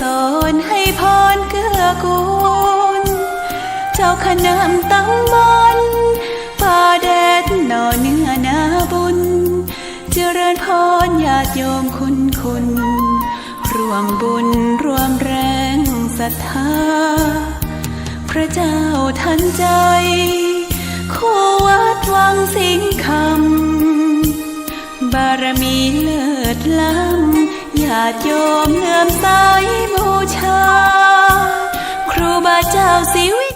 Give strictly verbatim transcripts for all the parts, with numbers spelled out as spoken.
สอนหื้อพรเกื้อกูล เจ้าคณะตำบลป่าแดดหน่อเนื้อนาบุญ เจริญพรญาติโยมคุณคุณ ร่วมบุญร่วมแรงศรัทธา พระเจ้าทันใจ คู่วัดวังสิงห์คำ บารมีเลิศล้ำ ญาติโยมเลื่อมใสบูชา ครูบาเจ้าศรีวิ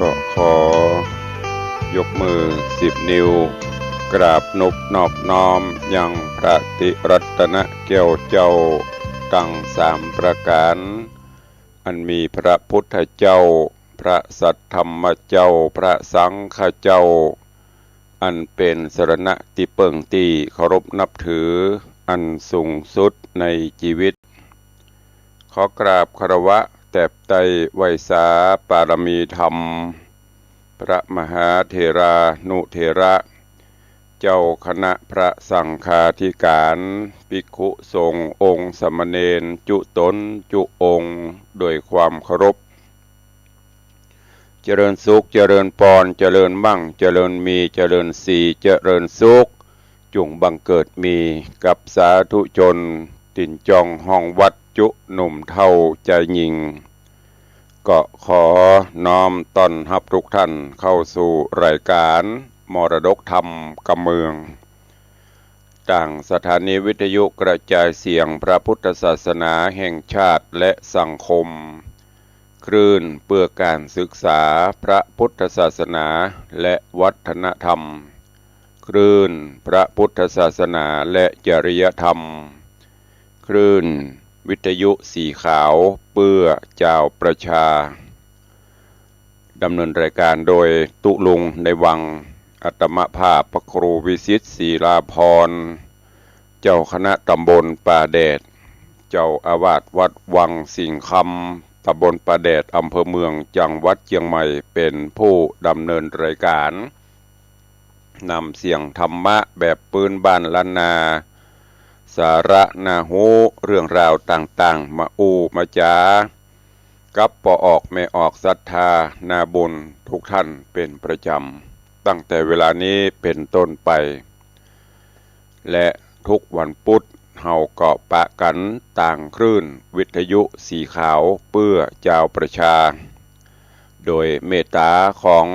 ก็ขอยกมือสิบนิ้ว กราบนบนอบน้อมยังพระติรัตนแก้วเจ้า ตังสามประก๋าน อันมีพระพุทธเจ้า พระสัทธรรมเจ้า พระสังฆเจ้า อันเป๋นสรณะตี้เปิ้งตี้เคารพนับถืออันสูงสุดในจีวิต ขอกราบคารวะแตบไต้ไหว้สาปารมีธรรม พระมหาเถรานุเถระ เจ้าคณะพระสังฆาธิก๋าน ภิกขุสงฆ์องค์สามเณรจุต๋นจุองค์ โดยความเคารพ เจริญสุข เจริญปอน เจริญมั่ง เจริญมี เจริญศรี เจริญสุข จุ่งบังเกิดมีกับสาธุชน ตี้จ้องห้องวัดจุหนุ่มเฒ่าจายญิง ก็ขอน้อมต้อนฮับทุกท่านเข้าสู่รายก๋านมรดกธรรมกำเมือง ตางสถานีวิทยุกระจายเสียงพระพุทธศาสนาแห่งชาติและสังคม คลื่นเพื่อการศึกษาพระพุทธศาสนาและวัฒนธรรม คลื่นพระพุทธศาสนาและจริยธรรม คลื่นวิทยุสีขาวเพื่อจาวประชา ดำเนินรายก๋านโดยตุ๊ลุงในวัง อาตมาภาพพระครูวิสิทธิ์ ศิลาภรณ์ เจ้าคณะตำบลป่าแดด เจ้าอาวาสวัดวังสิงห์คำ ตำบลป่าแดด อำเภอเมือง จังหวัดเจียงใหม่ เป๋นผู้ดำเนินรายก๋าน นำเสียงธรรมะแบบปื้นบ้านล้านนา สาระน่าฮู้ เรื่องราวต่างๆ มาอู้มาจ๋า กับป้อออกแม่ออกศรัทธานาบุญทุกท่านเป๋นประจ๋ำ ตั้งแต่เวลานี้เป๋นต้นไป และทุกวันปุ๊ดเฮาก็ปะกั๋นตางคลื่นวิทยุสีขาวเปื้อจาวประชา โดยเมตต๋าของ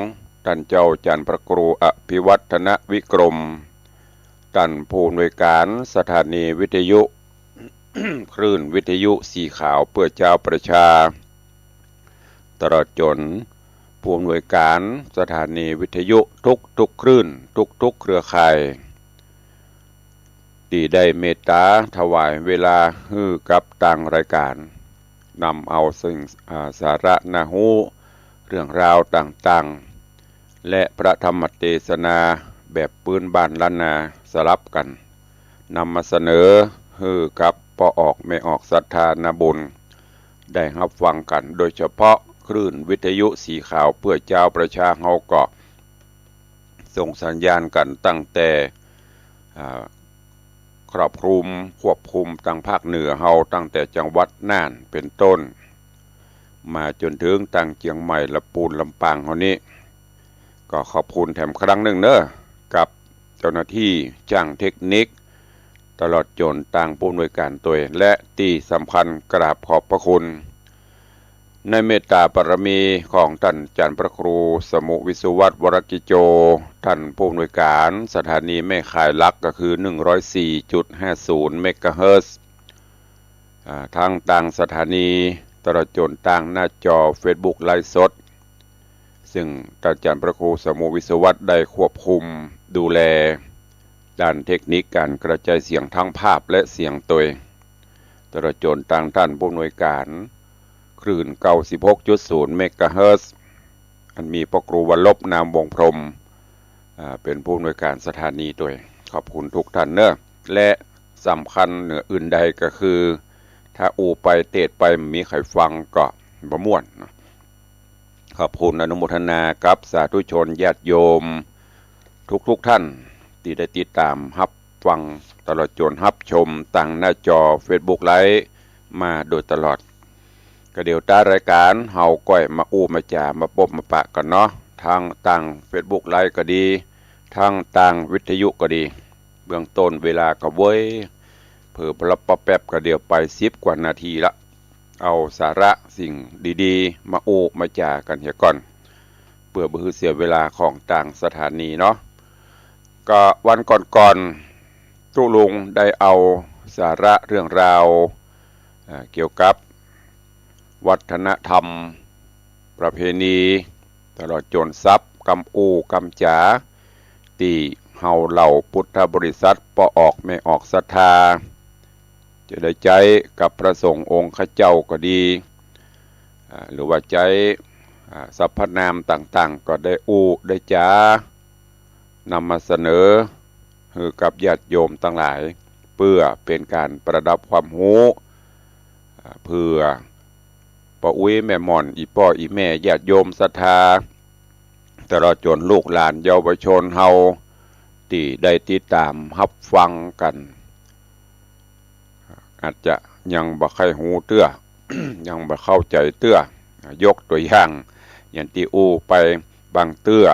ต้านเจ้าจ๋ารย์พระครูอภิวัฒนวิกรม ต้านผู้อำนวยก๋านสถานีวิทยุ คลื่นวิทยุสีขาวเปื้อจาวประชา ตลอดจ๋นผู้อำนวยก๋านสถานีวิทยุทุกๆคลื่น ทุกๆเครือข่าย ตี้ได้เมตต๋าถวายเวลาหื้อกับตางรายก๋าน นำเอาสิ่ง อ่า สาระน่าฮู้ เรื่องราวต่างๆ และพระธรรมเตสนาแบบปื้นบ้านล้านนาสลับกั๋น นำมาเสนอหื้อกับป้อออกแม่ออกศรัทธานาบุญ ได้ฮับฟังกั๋น โดยเฉพาะคลื่นวิทยุสีขาวเปื้อจาวประชาเฮาก็ ส่งสัญญาณกั๋นตั้งแต่ อ่า ครอบคลุม ควบคุมตางภาคเหนือเฮา ตั้งแต่จังหวัดน่านเป๋นต้น มาจ๋นเถิงตางเจียงใหม่ ละปูน ลำปางเฮานี้ ก็ขอบคุณแถมครั้งนึ่งเน้อ กับเจ้าหน้าตี้จ้างเทคนิค ตลอดจ๋นตางผู้อำนวยก๋านตวย และตี้สำคัญกราบขอบพระคุณ ในเมตต๋าบารมีของต้านจ๋ารย์พระครูสมุห์ วิศวัฒน์ วรกิจโจ ต้านผู้อำนวยก๋านสถานีแม่ข่ายหลักก็คือ หนึ่งร้อยสี่จุดห้าศูนย์เมกะเฮิรตซ์ อ่า ตางตางสถานี ตลอดจ๋นตางหน้าจอเฟซบุ๊กไลฟ์สด ซึ่งต้านจ๋ารย์พระครูสมุห์ วิศวัฒน์ ได้ควบคุมดูแล ด้านเทคนิคก๋านกระจายเสียงทั้งภาพและเสียงตวย ตลอดจ๋นตางต้านผู้อำนวยก๋านคลื่น เก้าสิบหกจุดศูนย์เมกะเฮิรตซ์ อันมีป้อครูวรรณลบ นามวงศ์พรหม อ่า เป๋นผู้อำนวยก๋านสถานีตวย ขอบคุณทุกท่านเน้อ และสำคัญเหนืออื่นใดก็คือ ถ้าอู้ไปเตสน์ไปบ่มีใผฟังก็บ่ม่วนเนาะ ขอบคุณอนุโมทนากับสาธุชนญาติโยมทุกๆท่าน ตี้ได้ติดต๋ามฮับฟัง ตลอดจ๋นฮับชมตางหน้าจอเฟซบุ๊กไลฟ์มาโดยตลอด ก็เดี๋ยวต๊ายรายก๋านเฮาก้อยมาอู้มาจ๋า มาปบมาปะกั๋นเนาะ ตึงตางเฟซบุ๊กไลฟ์ก็ดี ตึงตางวิทยุก็ดี เบื้องต้นเวลาก็เว้ย เผลอปะลับปะแป๊บก็เดี๋ยวไปสิบกว่านาทีละ เอาสาระสิ่งดีๆ มาอู้มาจ๋ากั๋นเหียก่อน เปื้อบ่หื้อเสียเวลาของตางสถานีเนาะ ก็วันก่อนๆ ตุ๊ลุงได้เอาสาระเรื่องราว เอ่อ เกี่ยวกับวัฒนธรรม ประเพณี ตลอดจ๋นศัพท์กำอู้กำจ๋า ตี้เฮาเหล่าพุทธบริษัทป้อออกแม่ออกศรัทธา จะได้ใจ๊กับพระสงฆ์องค์ข้าเจ้าก็ดี อ่า หรือว่าใจ๊ อ่า สรรพนามต่างๆ ก็ได้อู้ได้จ๋า นำมาเสนอหื้อกับญาติโยมตังหลาย เปื้อเป๋นก๋านประดับความฮู้ อ่า เปื้อป้ออุ๊ยแม่หม่อน อี่ป้ออี่แม่ญาติโยมศรัทธา ตลอดจ๋นลูกหลานเยาวชนเฮา ตี้ได้ติดต๋ามฮับฟังกั๋น อาจจะยังบ่ใค่ฮู้เตื้อ ยังบ่เข้าใจ๋เตื้อ ยกตั๋วอย่าง อย่างตี้อู้ไป บางเตื้อ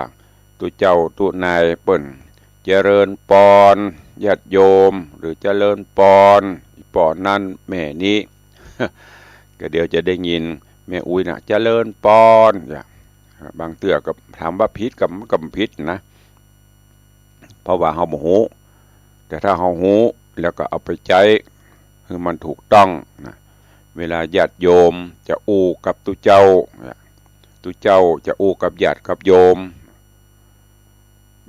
ตุ๊เจ้าตุ๊นายเปิ้น เจริญปอน ญาติโยม หรือเจริญปอน อี่ป้อนั้นแม่นี้ ก็เดี๋ยวจะได้ยินแม่อุ๊ยน่ะ เจริญปอน อย่าง บางเตื้อก็ถามว่าผิดก็ ก็บ่ผิดนะ เพราะว่าเฮาบ่ฮู้ แต่ถ้าเฮาฮู้แล้วก็เอาไปใจ๊หื้อมันถูกต้องนะ เวลาญาติโยมจะอู้กับตุ๊เจ้า ตุ๊เจ้าจะอู้กับญาติกับโยม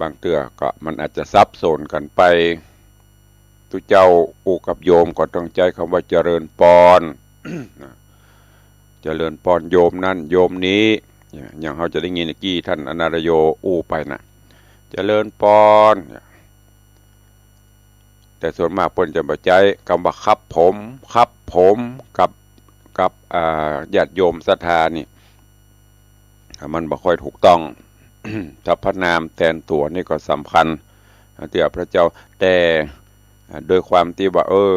บางเตื้อก็มันอาจจะสับสนกั๋นไป ตุ๊เจ้าอู้กับโยมก็ต้องใจ๊กำว่าเจริญปอน นะ เจริญปอนโยมนั้นโยมนี้ อย่างเฮาจะได้ยินเมื่อกี้ท่านอนารโยอู้ไปน่ะ เจริญปอน แต่ส่วนมากเปิ้นจะบ่ใจ๊กำว่าครับผม ครับผม กับ กับ อ่า ญาติโยมศรัทธานี่ มันบ่ค่อยถูกต้อง สรรพนามแตนตั๋วนี่ก็สำคัญ ตี้พระเจ้า แต่ อ่า โดยความตี้ว่า เออ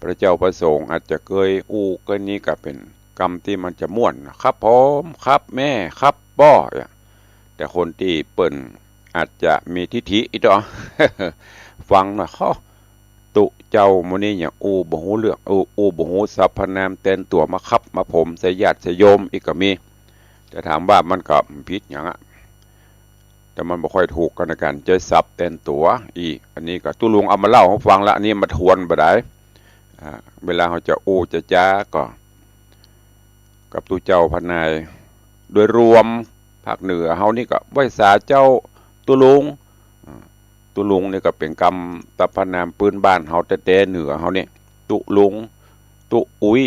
พระเจ้าพระสงฆ์อาจจะเกยอู้เกยนี้ก็เป๋นกำตี้มันจะม่วน ครับผม ครับแม่ ครับป้อ อย่าง แต่คนตี้เปิ้นอาจจะมีทิฐิอีกต่อ ฟังน่ะ ฮ้อ ตุ๊เจ้าหมู่นี้เนี่ยอู้บ่ฮู้เรื่อง อู้ อู้บ่ฮู้สรรพนามแตนตั๋ว มาครับมาผมใส่ญาติใส่โยมอีกก็มี แต่ถามว่ามันก็ผิดหยังอะ แต่มันบ่ค่อยถูกกั๋นในก๋านใจ๊ศัพท์แตนตั๋วอี้ อันนี้ก็ตุ๊ลุงเอามาเล่าหื้อฟังละ อันนี้มาทวนบ่ได้ อ่า เวลาเฮาจะอู้จะจ๋าก็ กับตุ๊เจ้าพระนาย โดยรวมภาคเหนือเฮานี่ก็ไหว้สาเจ้าตุ๊ลุง อ่า ตุ๊ลุงนี่ก็เป๋นกำสรรพนามปื้นบ้านเฮาแต๊ๆ เหนือเฮานี่ ตุ๊ลุง ตุ๊อุ๊ย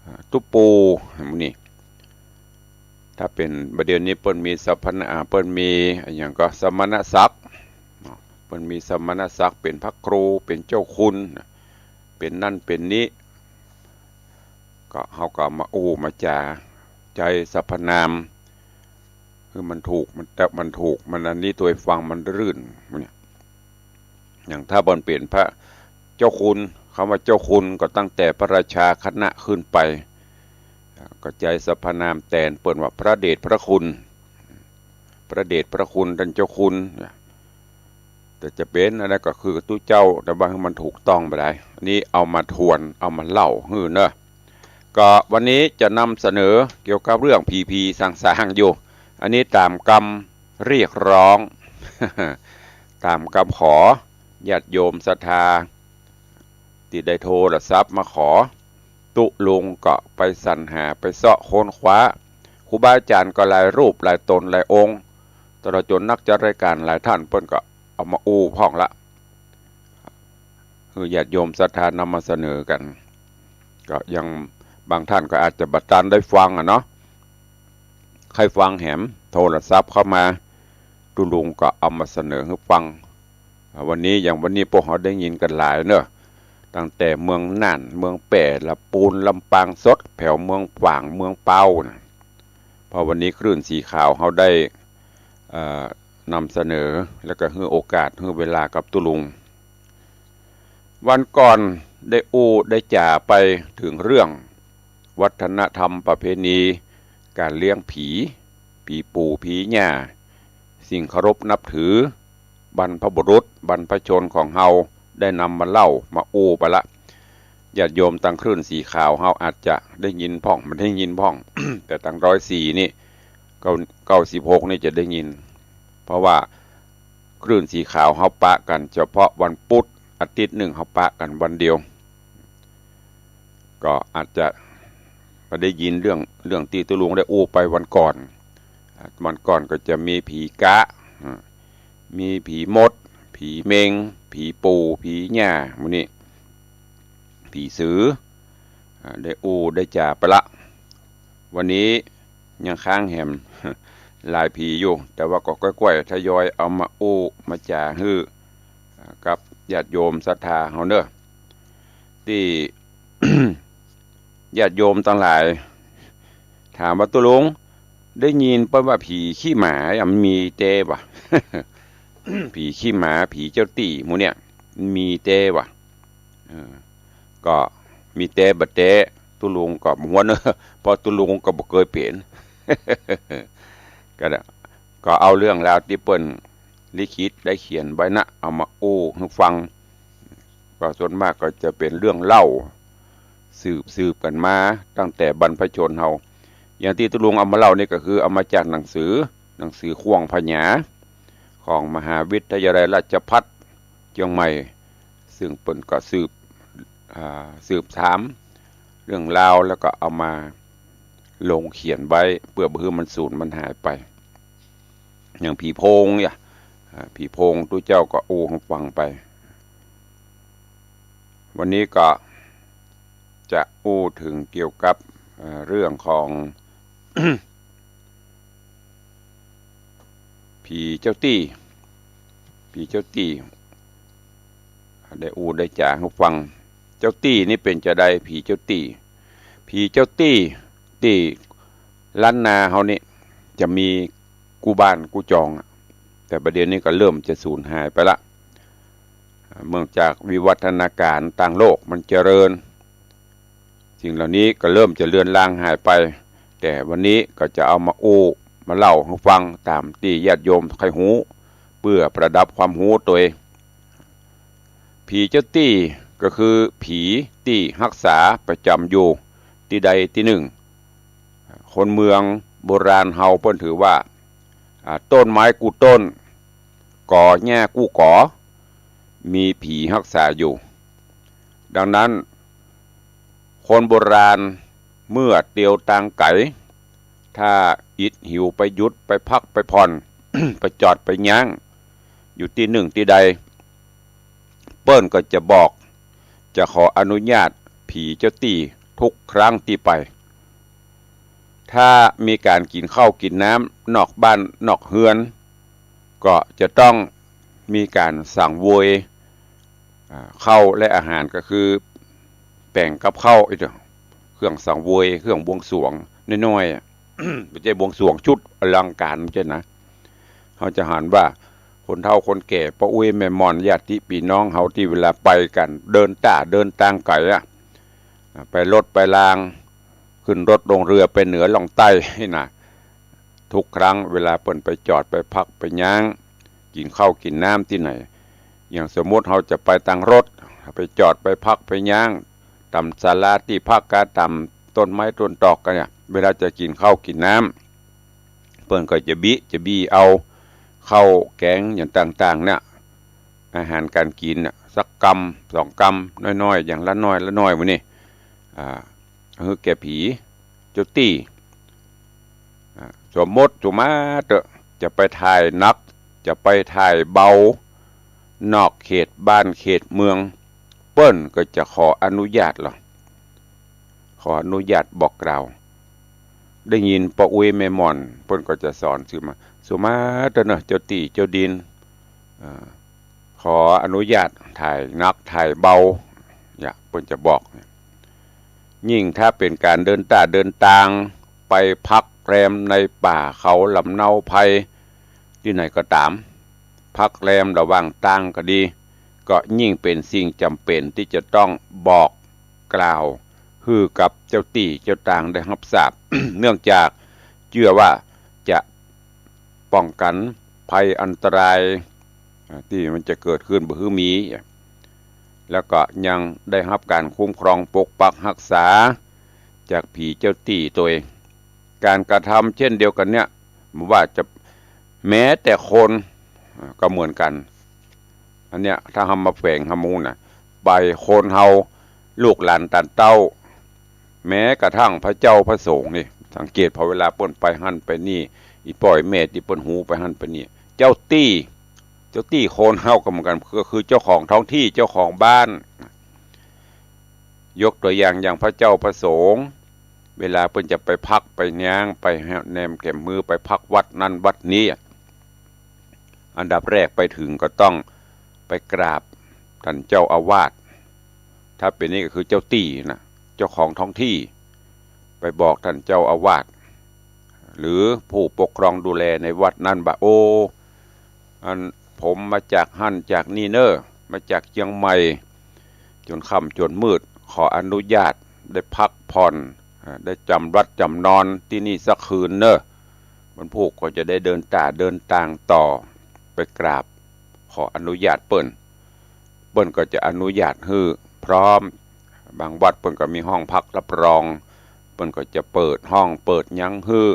อ่า ตุ๊ปู่ หมู่นี้ ถ้าเป๋นบ่าเดี่ยวนี้เปิ้นมีสรรพนาม อ่า เปิ้นมีอะหยังก็สมณศักดิ์ เปิ้นมีสมณศักดิ์เป๋นพระครู เป๋นเจ้าคุณ เป๋นนั่นเป๋นนี้ ก็เฮาก็เอามาอู้มาจ๋า ใจ๊สรรพนาม หื้อมันถูก มัน แต่มันถูก มันอันนี้ตวยฟังมันรื่น เนี่ย อย่างถ้าเปิ้นเป๋นพระเจ้าคุณ กำว่าเจ้าคุณก็ตั้งแต่พระราชาคณะขึ้นไป อ่า ก็ใจ๊สรรพนามแตนเปิ้นว่าพระเดชพระคุณ พระเดชพระคุณต้านเจ้าคุณ เนี่ย แต่จะเป๋นอะไรก็คือตุ๊เจ้า แต่ว่าหื้อมันถูกต้องบ่ได้ อันนี้เอามาทวน เอามาเล่าหื้อเนาะ ก็วันนี้จะนำเสนอเกี่ยวกับเรื่องผีๆ สางๆ อยู่ อันนี้ต๋ามกำเรียกร้อง ต๋ามกำขอ ญาติโยมศรัทธา ตี้ได้โทรศัพท์มาขอ ตุ๊ลุงก็ไปสรรหา ไปเซาะค้นคว้า ครูบาอาจ๋ารย์ก็หลายรูปหลายต๋นหลายองค์ ตลอดจ๋นนักจัดรายก๋านหลายต้านเปิ้นก็เอามาอู้พ่องละ หื้อญาติโยมศรัทธานำมาเสนอกั๋น ก็ยังบางต้านก็อาจจะบ่ตันได้ฟังอะเนาะ ใค่ฟังแหม โทรศัพท์เข้ามา ตุ๊ลุงก็เอามาเสนอหื้อฟัง อ่า วันนี้ อย่างวันนี้พวกเฮาได้ยินกั๋นหลายเนาะ ตั้งแต่เมืองน่าน เมืองแป้ ละปูน ลำปาง สดแถวเมืองฝาง เมืองเปาน่ะ เพราะวันนี้คลื่นสีขาวเฮาได้ เอ่อ นำเสนอ แล้วก็หื้อโอกาส หื้อเวลากับตุ๊ลุง วันก่อนได้อู้ได้จ๋าไปเถิงเรื่องวัฒนธรรมประเพณีก๋านเลี้ยงผี ผีปู่ผีย่า สิ่งเคารพนับถือ บรรพบุรุษ บรรพชนของเฮาได้นำมาเล่ามาอู้ไปละ ญาติโยมตางคลื่นสีขาวเฮาอาจจะได้ยินพ่อง บ่ได้ยินพ่อง แต่ตางร้อยสี่นี่ เก้า เก้าสิบหกนี่จะได้ยิน เพราะว่าคลื่นสีขาวเฮาปะกั๋นเฉพาะวันพุธ อาทิตย์นึ่งเฮาปะกั๋นวันเดียว ก็อาจจะบ่ได้ยินเรื่อง เรื่องตี้ตุ๊ลุงได้อู้ไปวันก่อน อ่า วันก่อนก็จะมีผีก๊ะ อ่า มีผีมด ผีเม็ง ผีปู่ ผีย่า หมู่นี้ ผีสือ อ่า ได้อู้ได้จ๋าไปละ วันนี้ยังค้างแหม หลายผีอยู่ แต่ว่าก็ก้อยๆ ทยอยเอามาอู้มาจ๋าหื้อ อ่า กับญาติโยมศรัทธาเฮาเน่อ ตี้ ญาติโยมตังหลาย ถามว่าตุ๊ลุง ได้ยินเปิ้นว่าผีขี้หมาอะ มันมีแต๊บ่ะ ผีขี้หมา ผีเจ้าตี้หมู่เนี่ย มันมีแต๊บ่ะ เออ ก็มีแต๊บ่แต๊ ตุ๊ลุงก็บ่ฮู้เน่อ เพราะตุ๊ลุงก็บ่เกยเป๋น ก็ได้ ก็เอาเรื่องราวตี้เปิ้นลิขิตได้เขียนไว้นะ เอามาอู้หื้อฟัง ก็ส่วนมากก็จะเป๋นเรื่องเล่า สืบๆ กั๋นมาตั้งแต่บรรพชนเฮา อย่างตี้ตุ๊ลุงเอามาเล่านี่ก็คือเอามาจากหนังสือ หนังสือข่วงผญา ของมหาวิทยาลัยราชภัฏเจียงใหม่ ซึ่งเปิ้นก็สืบ อ่า สืบถามเรื่องราว แล้วก็เอามาลงเขียนไว้ เปื้อบ่หื้อมันสูญมันหายไป อย่างผีโพงเนี่ย อ่า ผีโพงตุ๊เจ้าก็อู้หื้อฟังไป วันนี้ก็จะอู้เถิงเกี่ยวกับ เอ่อ เรื่องของ ผีเจ้าตี้ ผีเจ้าตี้ ได้อู้ได้จ๋าหื้อฟัง เจ้าตี้นี่เป๋นจาใด ผีเจ้าตี้ ผีเจ้าตี้ ตี้ล้านนาเฮานี่จะมีกู้บ้านกู้จองอะ แต่ประเดี๋ยวนี้ก็เริ่มจะสูญหายไปละ เนื่องจากวิวัฒนาการตางโลกมันเจริญ สิ่งเหล่านี้ก็เริ่มจะเลือนลางหายไป แต่วันนี้ก็จะเอามาอู้มาเล่าหื้อฟังต๋ามตี้ญาติโยมใค่ฮู้ เปื้อประดับความฮู้ตวย ผีเจ้าตี้ก็คือผีตี้ฮักษาประจ๋ำอยู่ตี้ใดตี้นึ่ง คนเมืองโบราณเฮาเปิ้นถือว่า อ่า ต้นไม้กู้ต้น กอหญ้ากู้กอ มีผีฮักษาอยู่ ดังนั้น คนโบราณเมื่อเตียวตางไก๋ ถ้าอิดหิวไปหยุดไปพักไปผ่อน ไปจอดไปย้าง อยู่ตี้นึ่งตี้ใด เปิ้นก็จะบอก จะขออนุญาตผีเจ้าตี้ทุกครั้งตี้ไป ถ้ามีก๋านกิ๋นข้าวกิ๋นน้ำนอกบ้านนอกเฮือน ก็จะต้องมีก๋านสังเวย อ่า ข้าวและอาหารก็คือแป๋งกับข้าว ไอ้เจ้า เครื่องสังเวย เครื่องบวงสรวงน้อยๆ อะ บ่ใจ้บวงสรวงชุดอลังก๋าน บ่ใจ้นะ เฮาจะหันว่าคนเฒ่าคนแก่ ป้ออุ๊ยแม่หม่อน ญาติปี้น้องเฮาตี้เวลาไปกั๋น เดินต้าเดินตางไก๋อะ อ่า ไปรถไปราง ขึ้นรถลงเฮือไปเหนือล่องใต้นี่นะ ทุกครั้งเวลาเปิ้นไปจอดไปพักไปย้าง กิ๋นข้าวกิ๋นน้ำตี้ไหน อย่างสมมุติเฮาจะไปตางรถ ไปจอดไปพักไปย้าง ต๋ามศาลาตี้พักกา ต๋ามต้นไม้ต้นตอกกั๋นเนี่ย เวลาจะกิ๋นข้าวกิ๋นน้ำ เปิ้นก็จะบิ จะบี้เอาข้าวแก๋งอย่างต่างๆ เนี่ย อาหารก๋านกิ๋นน่ะ สักกำสองกำน้อยๆ อย่างละน้อยละน้อยหมู่นี่ อ่า หื้อแก่ผีเจ้าตี้ อ่า สมมุติ สมมาเต๊อะ จะไปถ่ายหนัก จะไปถ่ายเบา นอกเขตบ้านเขตเมือง เปิ้นก็จะขออนุญาตลอ ขออนุญาตบอกกล่าว ได้ยินป้ออุ๊ยแม่หม่อน เปิ้นก็จะสอนสืบมา สมมาเต๊อะเนาะ เจ้าตี้เจ้าดิน อ่า ขออนุญาตถ่ายหนักถ่ายเบา เนี่ย เปิ้นจะบอกเนี่ย ยิ่งถ้าเป๋นก๋านเดินต้าเดินตาง ไปพักแรมในป่าเขาลำเนาไพร ตี้ไหนก็ต๋าม พักแรมระหว่างตางก็ดี ก็ยิ่งเป๋นสิ่งจ๋ำเป๋นตี้จะต้องบอกกล่าว หื้อกับเจ้าตี้เจ้าตางได้ฮับทราบ เนื่องจากเจื้อว่าจะป้องกั๋นภัยอันตราย อ่า ตี้มันจะเกิดขึ้นบ่หื้อมี แล้วก็ยังได้ฮับก๋านคุ้มครองปกปักฮักษา จากผีเจ้าตี้ตวย ก๋านกระทำเช่นเดียวกั๋นเนี่ย บ่ว่าจะแม้แต่คน อ่า ก็เหมือนกั๋น อันเนี้ย ถ้าเฮามาแฝงเฮาฮู้นะ ไปคนเฮา ลูกหลานต้านเต้า แม้กระทั่งพระเจ้าพระสงฆ์นี่ สังเกตพอเวลาเปิ้นไปหั้นไปนี่ อี่ป้ออี่แม่ตี้เปิ้นฮู้ไปหั้นไปนี่ เจ้าตี้ เจ้าตี้คนเฮาก็เหมือนกั๋น ก็คือเจ้าของท้องตี้ เจ้าของบ้าน ยกตั๋วอย่าง อย่างพระเจ้าพระสงฆ์ เวลาเปิ้นจะไปพักไปย้าง ไปแนมแคมฮือ ไปพักวัดนั้นวัดนี้ อันดับแรกไปเถิงก็ต้องไปกราบต้านเจ้าอาวาส ถ้าเป๋นนี่ก็คือเจ้าตี้นะ เจ้าของท้องตี้ ไปบอกต้านเจ้าอาวาส หรือผู้ปกครองดูแลในวัดนั้นว่า โอ้ อันผมมาจากหั้นจากนี่เน่อ มาจากเจียงใหม่ จ๋นค่ำจ๋นมืด ขออนุญาตได้พักผ่อน อ่า ได้จ๋ำวัดจ๋ำนอนตี้นี่สักคืนเน่อ วันพูกก็จะได้เดินต๋าเดินตางต่อ ไปกราบขออนุญาตเปิ้น เปิ้นก็จะอนุญาตหื้อพร้อม บางวัดเปิ้นก็มีห้องพักรับรอง เปิ้นก็จะเปิดห้องเปิดหยังหื้อ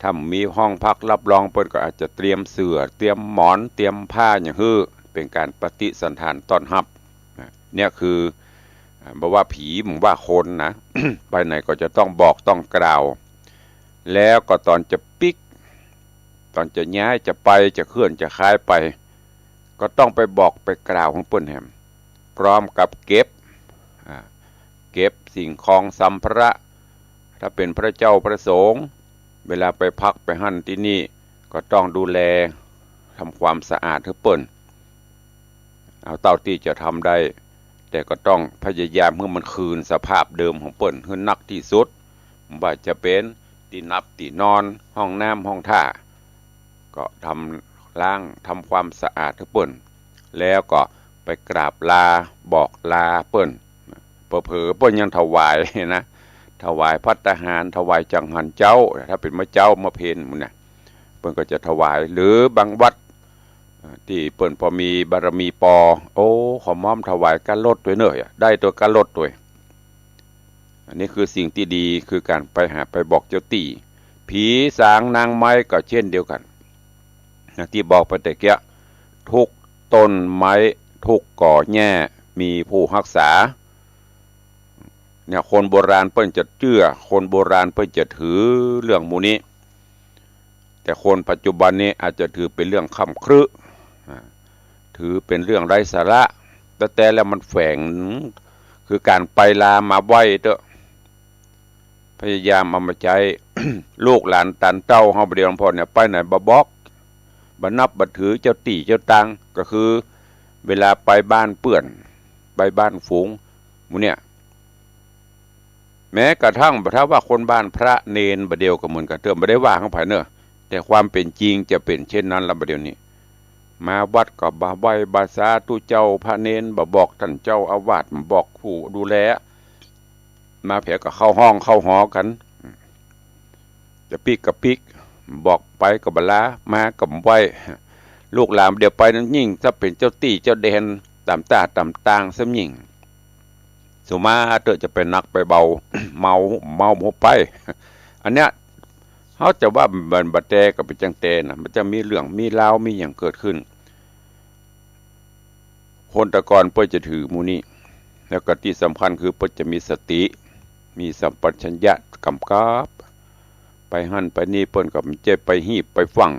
ถ้ามีห้องพักรับรอง เปิ้นก็อาจจะเตรียมเสื่อ เตรียมหมอน เตรียมผ้าหยังหื้อ เป๋นก๋านปฏิสัณฐานต้อนฮับ นะ เนี่ยคือ อ่า บ่ว่าผีบ่ว่าคนนะ ไปไหนก็จะต้องบอกต้องกล่าว แล้วก็ต๋อนจะปิ๊ก ต๋อนจะย้ายจะไป จะเคลื่อนจะคายไป ก็ต้องไปบอกไปกล่าวหื้อเปิ้นแหม พร้อมกับเก็บ อ่า เก็บสิ่งของสัมภาระ ถ้าเป๋นพระเจ้าพระสงฆ์ เวลาไปพักไปหั้นตี้นี่ ก็ต้องดูแล ทำความสะอาดหื้อเปิ้น เอาเต้าตี้จะทำได้ แต่ก็ต้องพยายามหื้อมันคืนสภาพเดิมของเปิ้นหื้อนักตี้สุด บ่ว่าจะเป๋นตี้หลับตี้นอน ห้องน้ำห้องท่า ก็ทำล้างทำความสะอาดหื้อเปิ้น แล้วก็ไปกราบลาบอกลาเปิ้น เผลอๆ เปิ้นยังถวายนะ ถวายภัตตาหาร ถวายจังหันเจ๊า ถ้าเป๋นเมื่อเจ๊าเมื่อเพลหมู่นะ เปิ้นก็จะถวาย หรือบางวัด อ่า ตี้เปิ้นปอมีบารมีปอ โอ้ ขอหม่อมถวายก๊ารถตวยเน่อ ได้ตวยก๊ารถตวย อันนี้คือสิ่งตี้ดี คือก๋านไปหาไปบอกเจ้าตี้ ผีสางนางไม้ก็เช่นเดียวกั๋น อย่างตี้บอกไปตะเกียะ ทุกต้นไม้ ทุกกอแหญ้ มีผู้ฮักษา เนี่ย คนโบราณเปิ้นจะเจื้อ คนโบราณเปิ้นจะถือเรื่องหมู่นี้ แต่คนปัจจุบันนี้อาจจะถือเป๋นเรื่องค่ำครึ อ่า ถือเป๋นเรื่องไร้สาระ แต่แต๊แล้วมันแฝง คือก๋านไปลามาไหว้เต๊อะ พยายามเอามาใจ๊ ลูกหลานต๋านเต้าเฮาบ่าเดี่ยวพ่อเนี่ย ไปไหนบ่บอก บ่นับบ่ถือเจ้าตี้เจ้าตาง ก็คือเวลาไปบ้านเปื้อน ไปบ้านฝูง หมู่เนี่ย แม้กระทั่งถ้าว่าคนบ้านพระเณรบ่าเดี่ยวก็เหมือนกั๋นเต๊อะ บ่ได้ว่าของใผเน่อ แต่ความเป๋นจริงจะเป๋นเช่นนั้นละบ่าเดี่ยวนี้ มาวัดก็บ่ไหว้บ่สาธุเจ้าพระเณร บ่บอกต้านเจ้าอาวาส บ่บอกผู้ดูแล มาแผลก็เข้าห้องเข้าหอกั๋น จะปิ๊กก็ปิ๊ก บอกไปก็บ่ลา มาก็บ่ไหว้ ลูกหลานบ่าเดี่ยวไปนั้นยิ่งจะเป๋นเจ้าตี้เจ้าแดนต๋ามต้าต๋ามตางซ้ำยิ่ง สุมาเต๊อะจะไปหนักไปเบา เมา เมาบ่ไป อันเนี้ย เฮาจะว่ามันบ่แต๊ก็เป๋นจั้งแต๊นะ มันจะมีเรื่องมีราวมีหยังเกิดขึ้น คนแต่ก่อนเปิ้นจะถือหมู่นี้ แล้วก็ตี้สำคัญคือเปิ้นจะมีสติ มีสัมปชัญญะกำกับ ไปหั้นไปนี่เปิ้นก็บ่ใจ้ไปฮีบไปฟั่ง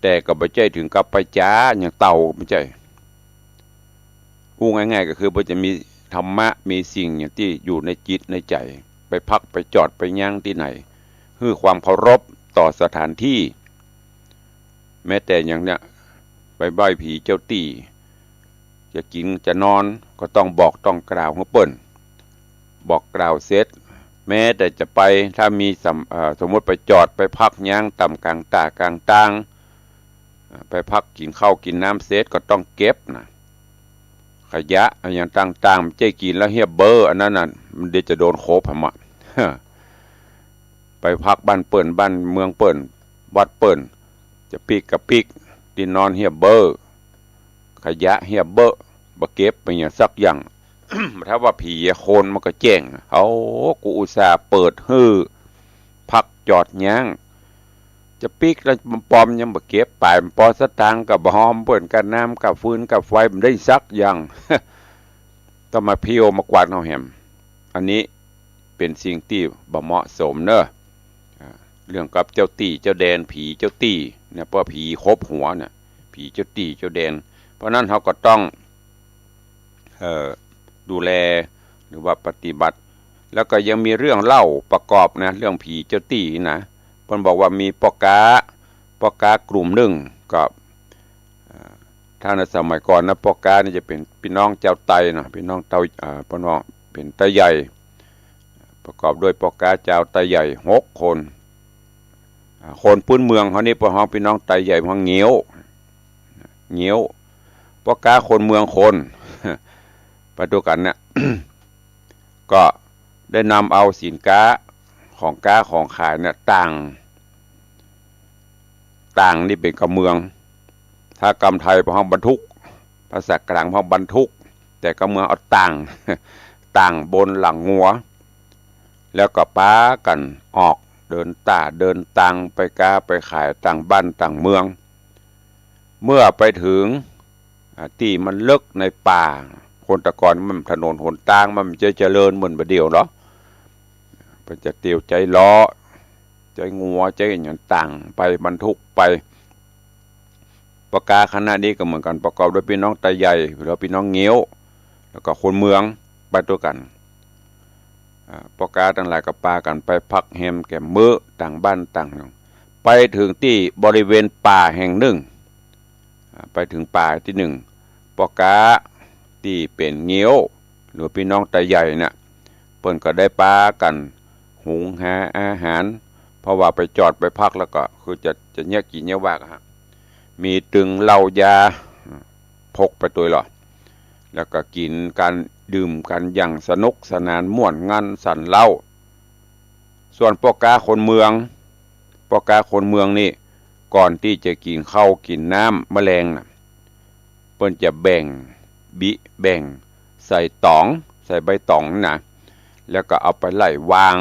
แต่ก็บ่ใจ้เถิงกับไปจ๋าอย่างเต่า บ่ใจ้ อู้ง่ายๆ ก็คือเปิ้นจะมีธรรมะ มีสิ่งอย่างตี้อยู่ในจิตในใจ๋ ไปพักไปจอดไปย้างตี้ไหน หื้อความเคารพต่อสถานตี้ แม้แต่อย่างเนี้ย ไปไหว้ผีเจ้าตี้ จะกิ๋นจะนอนก็ต้องบอกต้องกล่าวหื้อเปิ้น บอกกล่าวเสร็จ แม้แต่จะไป ถ้ามีสำ เอ่อ สมมุติไปจอดไปพักย้างต๋ามก๋างต้าก๋างตาง อ่า ไปพักกิ๋นข้าวกิ๋นน้ำเสร็จก็ต้องเก็บนะ ขยะอะหยังต่างๆ บ่ใจ้กิ๋นแล้วเฮี้ยเบ้อ อันนั้นน่ะ มันเดี๋ยวจะโดนโขบหำอะ ไปพักบ้านเปิ้นบ้านเมืองเปิ้น วัดเปิ้น จะปิ๊กก็ปิ๊ก ตี้นอนเฮี้ยเบ้อ ขยะเฮี้ยเบ้อ บ่เก็บไปหยังสักอย่าง ถ้าว่าผีอะคนมันก็แจ้ง โอ้ กูอุตส่าห์เปิดหื้อ พักจอดย้าง จะปิ๊กแล้วปอมยังบ่เก็บ ป๋ายปอสตางค์ก็บ่หอมเปิ้น ก้าน้ำก้าฟืนก้าไฟบ่ได้สักอย่าง ต้องมาเผี้ยวมากวาดเอาแหม อันนี้เป๋นสิ่งตี้บ่เหมาะสมเน่อ อ่า เรื่องกับเจ้าตี้เจ้าแดน ผีเจ้าตี้เนี่ย เพราะผีคบหัวเนี่ย ผีเจ้าตี้เจ้าแดน เพราะนั้นเฮาก็ต้อง เอ่อ ดูแล หรือว่าปฏิบัติ แล้วก็ยังมีเรื่องเล่าประกอบนะ เรื่องผีเจ้าตี้นะ เปิ้นบอกว่ามีป้อก๊า ป้อก๊ากลุ่มนึ่งก็ อ่า ถ้าในสมัยก่อนนะ ป้อก๊านี่จะเป๋นปี้น้องจาวไตเนาะ ปี้น้องเต้า อ่า เปิ้นว่าเป๋นไตใหญ่ ประกอบด้วยป้อก๊าจาวไตใหญ่หกคน อ่า คนปื้นเมืองเฮานี่เปิ้นฮ้องปี้น้องไตใหญ่ฮ้องเงี้ยว เงี้ยว ป้อก๊าคนเมืองคน ไปตวยกั๋นเนี่ย ก็ได้นำเอาสินก๊า ของก๊าของขายเนี่ย ต่าง ต่างนี่เป๋นกำเมือง ถ้ากำไทยเปิ้นฮ้องบรรทุก ภาษากลางฮ้องบรรทุก แต่กำเมืองเอาต่าง ต่างบนหลังงัว แล้วก็ปากั๋นออกเดินต้าเดินตางไปก๊าไปขายต่างบ้านต่างเมือง เมื่อไปเถิง อ่า ตี้มันเลิ็กในป่า คนแต่ก่อนมันถนนหนตางมันบ่ใจ้เจริญเหมือนบ่าเดี่ยวเนาะ เปิ้นจะเตียวใจ๊ล้อ ใจ๊งัว ใจ๊อะหยังต่างไปบรรทุกไป ป้อก๊าคณะนี้ก็เหมือนกั๋น ประกอบด้วยปี้น้องไตใหญ่ แล้วปี้น้องเงี้ยว แล้วก็คนเมืองไปตวยกั๋น อ่า ป้อก๊าตังหลายก็ปากั๋นไปพักแฮมแก่มมื้อต่างบ้านต่างเมือง ไปเถิงตี้บริเวณป่าแห่งนึ่ง อ่า ไปเถิงป่าตี้นึ่ง ป้อก๊าตี้เป๋นเงี้ยว หรือปี้น้องไตใหญ่เนี่ย เปิ้นก็ได้ปากั๋นหุงหาอาหาร เพราะว่าไปจอดไปพักแล้วก็คือจะ จะเยียะกิ๋นเยียะวากอะฮะ มีตึงเหล้ายา พกไปตวยลอ แล้วก็กิ๋นกั๋นดื่มกั๋นอย่างสนุกสนานม่วนงันสันเล้า ส่วนป้อก๊าคนเมือง ป้อก๊าคนเมืองนี่ ก่อนตี้จะกิ๋นข้าวกิ๋นน้ำมะแลงน่ะ เปิ้นจะแบ่ง บิแบ่ง ใส่ต๋อง ใส่ใบต๋องนะ แล้วก็เอาไปไล่วาง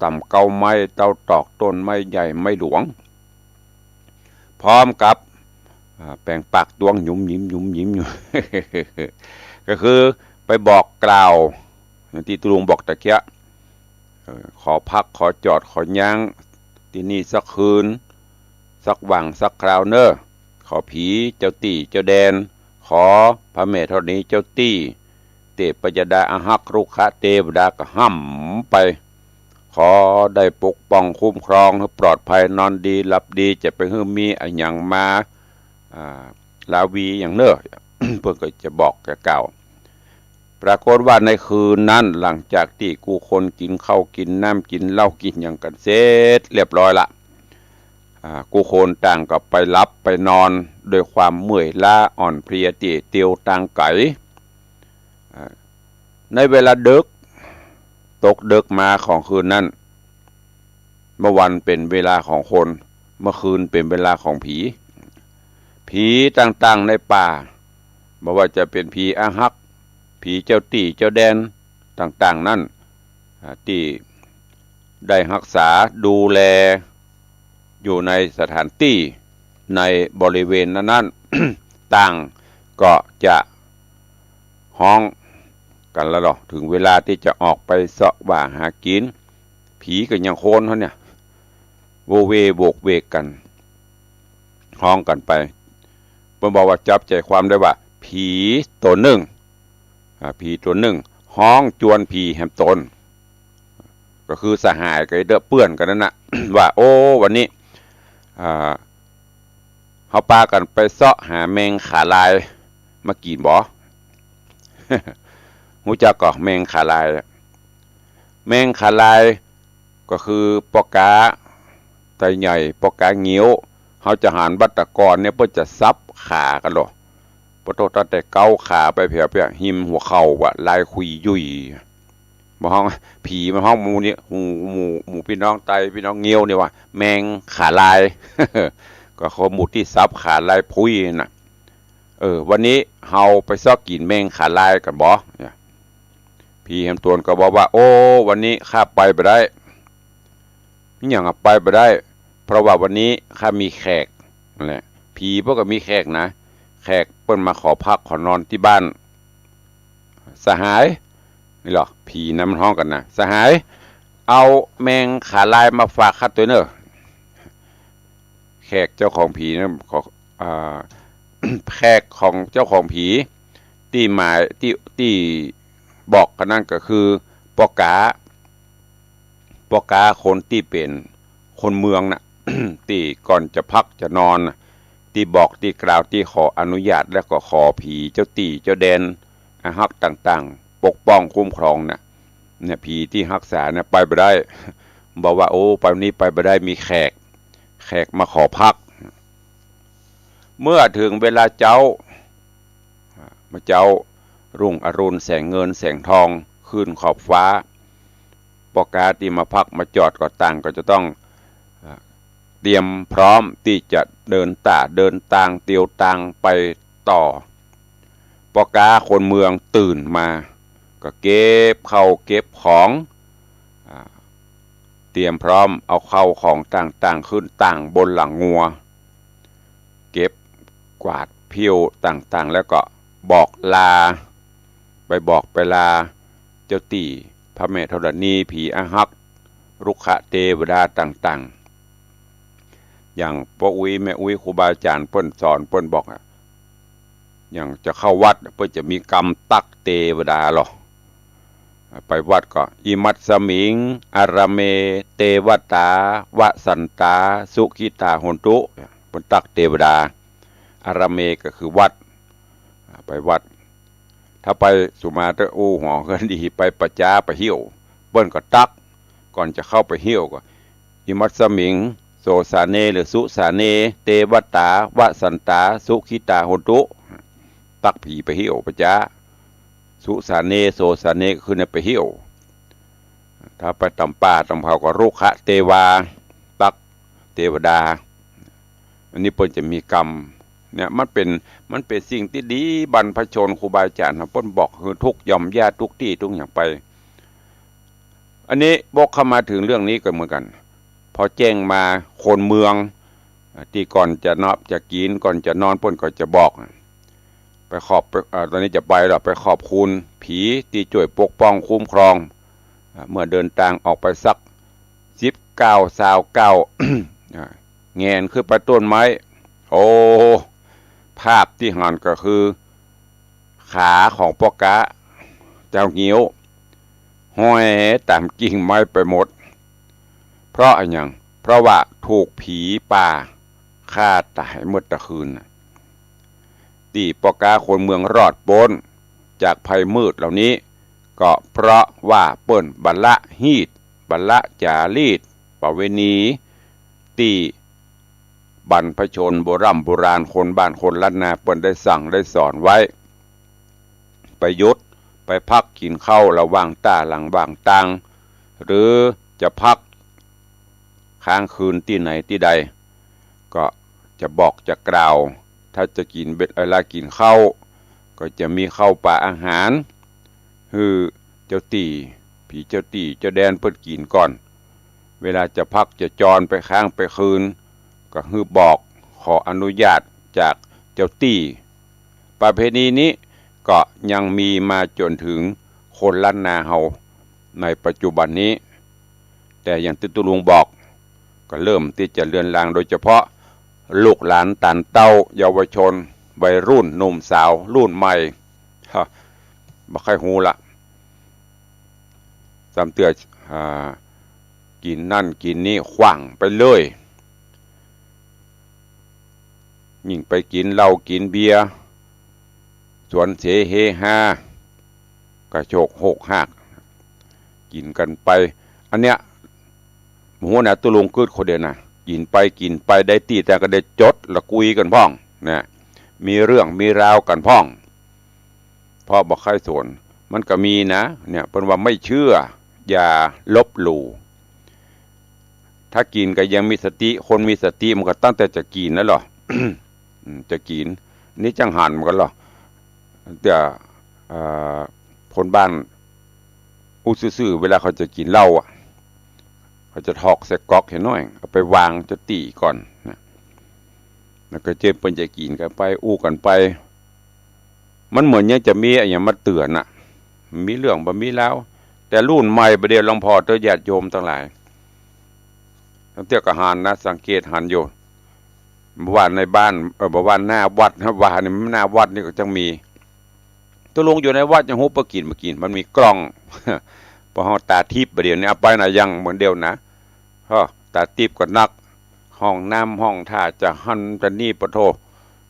ต่ำเก๊าไม้เต๊าตอกต้นไม้ใหญ่ไม้หลวง พร้อมกับ อ่า แป๋งปากตวงหยุมหยิมหยุมหยิมอยู่ ก็คือไปบอกกล่าว อย่างตี้ตุ๊ลุงบอกตะเกียะ เอ่อ ขอพักขอจอดขอย้างตี้นี่สักคืน สักหว่างสักคราวเน่อ ขอผีเจ้าตี้เจ้าแดน ขอพระแม่ธรณีเจ้าตี้ เตพยดาอาฮักษ์รุกขเตวดาก็ฮ่ำไป ขอได้ปกป้องคุ้มครองหื้อปลอดภัยนอนดีหลับดี จะไปหื้อมีอะหยังมา อ่า ลาวีอย่างเน่อ เปิ้นก็จะบอกจะกล่าว ปรากฏว่าในคืนนั้นหลังจากตี้กู้คนกิ๋นข้าวกิ๋นน้ำกิ๋นเหล้ากิ๋นหยังกั๋นเสร็จเรียบร้อยละ อ่า กู้คนต่างก็ไปหลับไปนอนด้วยความเมื่อยล้าอ่อนเพลียตี้เตียวตางไก๋ อ่า ในเวลาดึก ตกดึกมาของคืนนั้น เมื่อวันเป๋นเวลาของคน เมื่อคืนเป๋นเวลาของผี ผีต่างๆ ในป่า บ่ว่าจะเป๋นผีอาฮักษ์ ผีเจ้าตี้เจ้าแดนต่างๆ นั้น อ่า ตี้ได้ฮักษาดูแลอยู่ในสถานตี้ในบริเวณนั้นๆ ต่างก็จะฮ้องกั๋นละลอ เถิงเวลาตี้จะออกไปเซาะว่าหากิ๋น ผีก็ยังโคนเฮาเนี่ย โวเวโวกเวกกั๋น ฮ้องกั๋นไป เปิ้นบอกว่าจับใจ๋ความได้ว่า ผีตั๋วนึ่ง อ่า ผีตั๋วนึ่ง ฮ้องจวนผีแหมต๋น ก็คือสหายกับเด้อเปื้อนกั๋นนั้นน่ะ ว่า โอ้ วันนี้ อ่า เฮาปากั๋นไปเซาะหาแมงขาลายมากิ๋นบ่ ฮู้จักก่อ แมงขาลาย แมงขาลาย ก็คือป้อก๊าไตใหญ่ ป้อก๊าเงี้ยว เฮาจะหันว่าแต่ก่อนเนี่ยเปิ้นจะสับขากั๋นลอ ปะโต ตั้งแต่เก๊าขาไปแผวๆ ฮิมหัวเข่าอะ ลายขุยหยุ่ย บ่ฮ้อง ผีมันฮ้องหมู่นี่ หมู่ หมู่ หมู่ปี้น้องไต ปี้น้องเงี้ยวนี่ว่า แมงขาลาย ก็คือหมู่ตี้สับขาลายพุ้ยน่ะ เออ วันนี้เฮาไปเซาะกิ๋นแมงขาลายกั๋นบ่ เนี่ย ผีแหมต๋นก็บอกว่า โอ้ วันนี้ข้าไปบ่ได้ อะหยังอะ ไปบ่ได้ เพราะว่าวันนี้ข้ามีแขก นั่นแหละ ผีเปิ้นก็มีแขกนะ แขกเปิ้นมาขอพักขอนอนตี้บ้าน สหาย นี่ลอ ผีนั้นมันฮ้องกั๋นนะ สหาย เอาแมงขาลายมาฝากข้าตวยเน่อ แขกเจ้าของผีนะ ขอ อ่า แขกของเจ้าของผี ตี้หมาย ตี้ ตี้ บอกกันนั้นก็คือป้อก๊า ป้อก๊าคนตี้เป๋นคนเมืองน่ะ ตี้ก่อนจะพักจะนอนน่ะ ตี้บอกตี้กล่าวตี้ขออนุญาตแล้วก็ขอผีเจ้าตี้เจ้าแดนอาฮักต่างๆ ปกป้องคุ้มครองน่ะ เนี่ยผีตี้ฮักษาเนี่ยไปบ่ได้ บอกว่า โอ้ ไปนี้ไปบ่ได้ มีแขก แขกมาขอพัก เมื่อเถิงเวลาเจ๊า อ่า เมื่อเจ๊ารุ่งอรุณแสงเงินแสงทองขึ้นขอบฟ้า ป้อก๊าตี้มาพักมาจอดก็ต่างก็จะต้อง อ่า เตรียมพร้อมตี้จะเดินต้าเดินตางเตียวตางไปต่อ ป้อก๊าคนเมืองตื่นมา ก็เก็บเข้าเก็บของ อ่า เตรียมพร้อมเอาเข้าของต่างๆ ขึ้นตางบนหลังงัว เก็บกวาดเผี้ยวต่างๆ แล้วก็บอกลา ไปบอกไปลาเจ้าตี้ พระแม่ธรณี ผีอาฮัก รุกขเตวดาต่างๆ อย่างป้ออุ๊ยแม่อุ๊ยครูบาอาจ๋ารย์เปิ้นสอนเปิ้นบอกอะ อย่างจะเข้าวัดเปิ้นจะมีกำตั๊กเตวดาลอ ไปวัดก็ อิมัสสมิง อารามเม เตวตา วสันตา สุขิตา โหนตุ เปิ้นตั๊กเตวดา อารามเมก็คือวัด ไปวัด ถ้าไปสุมาเตอร์อู้หอเฮือนดี ไปป่าจ๊าไปเฮี้ยว เปิ้นก็ตั๊ก ก่อนจะเข้าไปเฮี้ยวก็ อิมัสสมิง โสสาเน หรือสุสาเน เตวตา วสันตา สุขิตา โหนตุ ตั๊กผีไปเฮี้ยวป่าจ๊า สุสาเน โสสาเน ก็คือเนี่ยไปเฮี้ยว ถ้าไปต๋ามป่าต๋ามเขาก็ รุกขเตวา ตั๊กเตวดา อันนี้เปิ้นจะมีกำ เนี่ย มันเป๋น มันเป๋นสิ่งตี้ดี บรรพชนครูบาอาจ๋ารย์เฮาเปิ้นบอกหื้อทุกหย่อมย่าทุกตี้ทุกอย่างไป อันนี้วกเข้ามาเถิงเรื่องนี้ก็เหมือนกั๋น พอแจ้งมาคนเมือง ตี้ก่อนจะนอนจะกิ๋นก่อนจะนอนเปิ้นก็จะบอก ไปขอบ ไป เอ่อ ต๋อนนี้จะไปละ ไปขอบคุณผีตี้จ้วยปกป้องคุ้มครอง อ่า เมื่อเดินตางออกไปสักสิบก้าวซาวก้าว อ่า แหงนขึ้นไปต้นไม้ โอ้ ภาพตี้หันก็คือ ขาของป้อก๊าเจ้างิ้ว ห้อยต๋ามกิ่งไม้ไปหมด เพราะอะหยัง เพราะว่าถูกผีป่าฆ่าต๋ายเมื่อตะคืนน่ะ ตี้ป้อก๊าคนเมืองรอดป๊นจากภัยมืดเหล่านี้ ก็เพราะว่าเปิ้นบรรละฮีต บรรละจ๋ารีต ประเวณี ตี้บรรพชนโบร่ำโบราณคนบ้านคนล้านนาเปิ้นได้สั่งได้สอนไว้ ไปหยุด ไปพักกิ๋นข้าวระหว่างต้าระหว่างตาง หรือจะพักค้างคืนตี้ไหนตี้ใด ก็จะบอกจะกล่าว ถ้าจะกิ๋นเวลากิ๋นข้าว ก็จะมีข้าวป๋าอาหาร หื้อเจ้าตี้ ผีเจ้าตี้เจ้าแดนเปิ้นกิ๋นก่อน เวลาจะพักจะจรไปค้างไปคืน ก็หื้อบอกขออนุญาตจากเจ้าตี้ ประเพณีนี้ก็ยังมีมาจ๋นเถิงคนล้านนาเฮาในปัจจุบันนี้ แต่อย่างตี้ตุ๊ลุงบอก ก็เริ่มตี้จะเลือนลาง โดยเฉพาะลูกหลานต๋านเต้าเยาวชน วัยรุ่นหนุ่มสาวรุ่นใหม่ ฮะ บ่ใค่ฮู้ละ ซ้ำเตื้อ อ่า กิ๋นนั่นกิ๋นนี้ขว้างไปเลย ยิ่งไปกิ๋นเหล้ากิ๋นเบียร์ สวนเสเฮฮา กระโชกโฮกฮาก กิ๋นกั๋นไป อันเนี้ย หัวหน้าตุ๊ลุงกึ๊ดคนเดียวนะ กิ๋นไปกิ๋นไปได้ตี้แต่ก็ได้จดละกุยกั๋นพ่องนะ มีเรื่องมีราวกั๋นพ่อง เพราะบ่ใค่สน มันก็มีนะ เนี่ย เปิ้นว่าไม่เชื่อ อย่าลบหลู่ ถ้ากิ๋นก็ยังมีสติ คนมีสติมันก็ตั้งแต่จะกิ๋นนั่นลอ อืม จะกิ๋น นี่จั่งหันมันก็ลอ แต่ เอ่อ คนบ้านอู้ซื่อๆ เวลาเขาจะกิ๋นเหล้าอะ เขาจะถอกใส่ก๊อกเหียน้อย เอาไปวางเจ้าตี้ก่อนนะ แล้วก็เจ้าเปิ้นจะกิ๋นกั๋นไป อู้กั๋นไป มันเหมือนยังจะมีอะหยังมาเตื๋อนน่ะ มีเรื่องบ่มีราว แต่รุ่นใหม่บ่าเดี่ยวหลวงพ่อเตอญาติโยมตังหลาย ตั้งแต่ก็หันนะ สังเกตหันอยู่ บ่ว่าในบ้าน เอ่อ บ่ว่าหน้าวัดนะ ว่าในหน้าวัดนี่ก็จั่งมี ตุ๊ลุงอยู่ในวัดยังฮู้เปิ้นกิ๋นบ่กิ๋น มันมีกล้อง ปอเฮาต๋าทิพย์บ่าเดี่ยวนี้ เอาไปไหนยังเหมือนเดียวนะ ฮะ ต๋าทิพย์ก็นัก ห้องน้ำห้องท่าจะหั้นจะนี่ ปะโธ่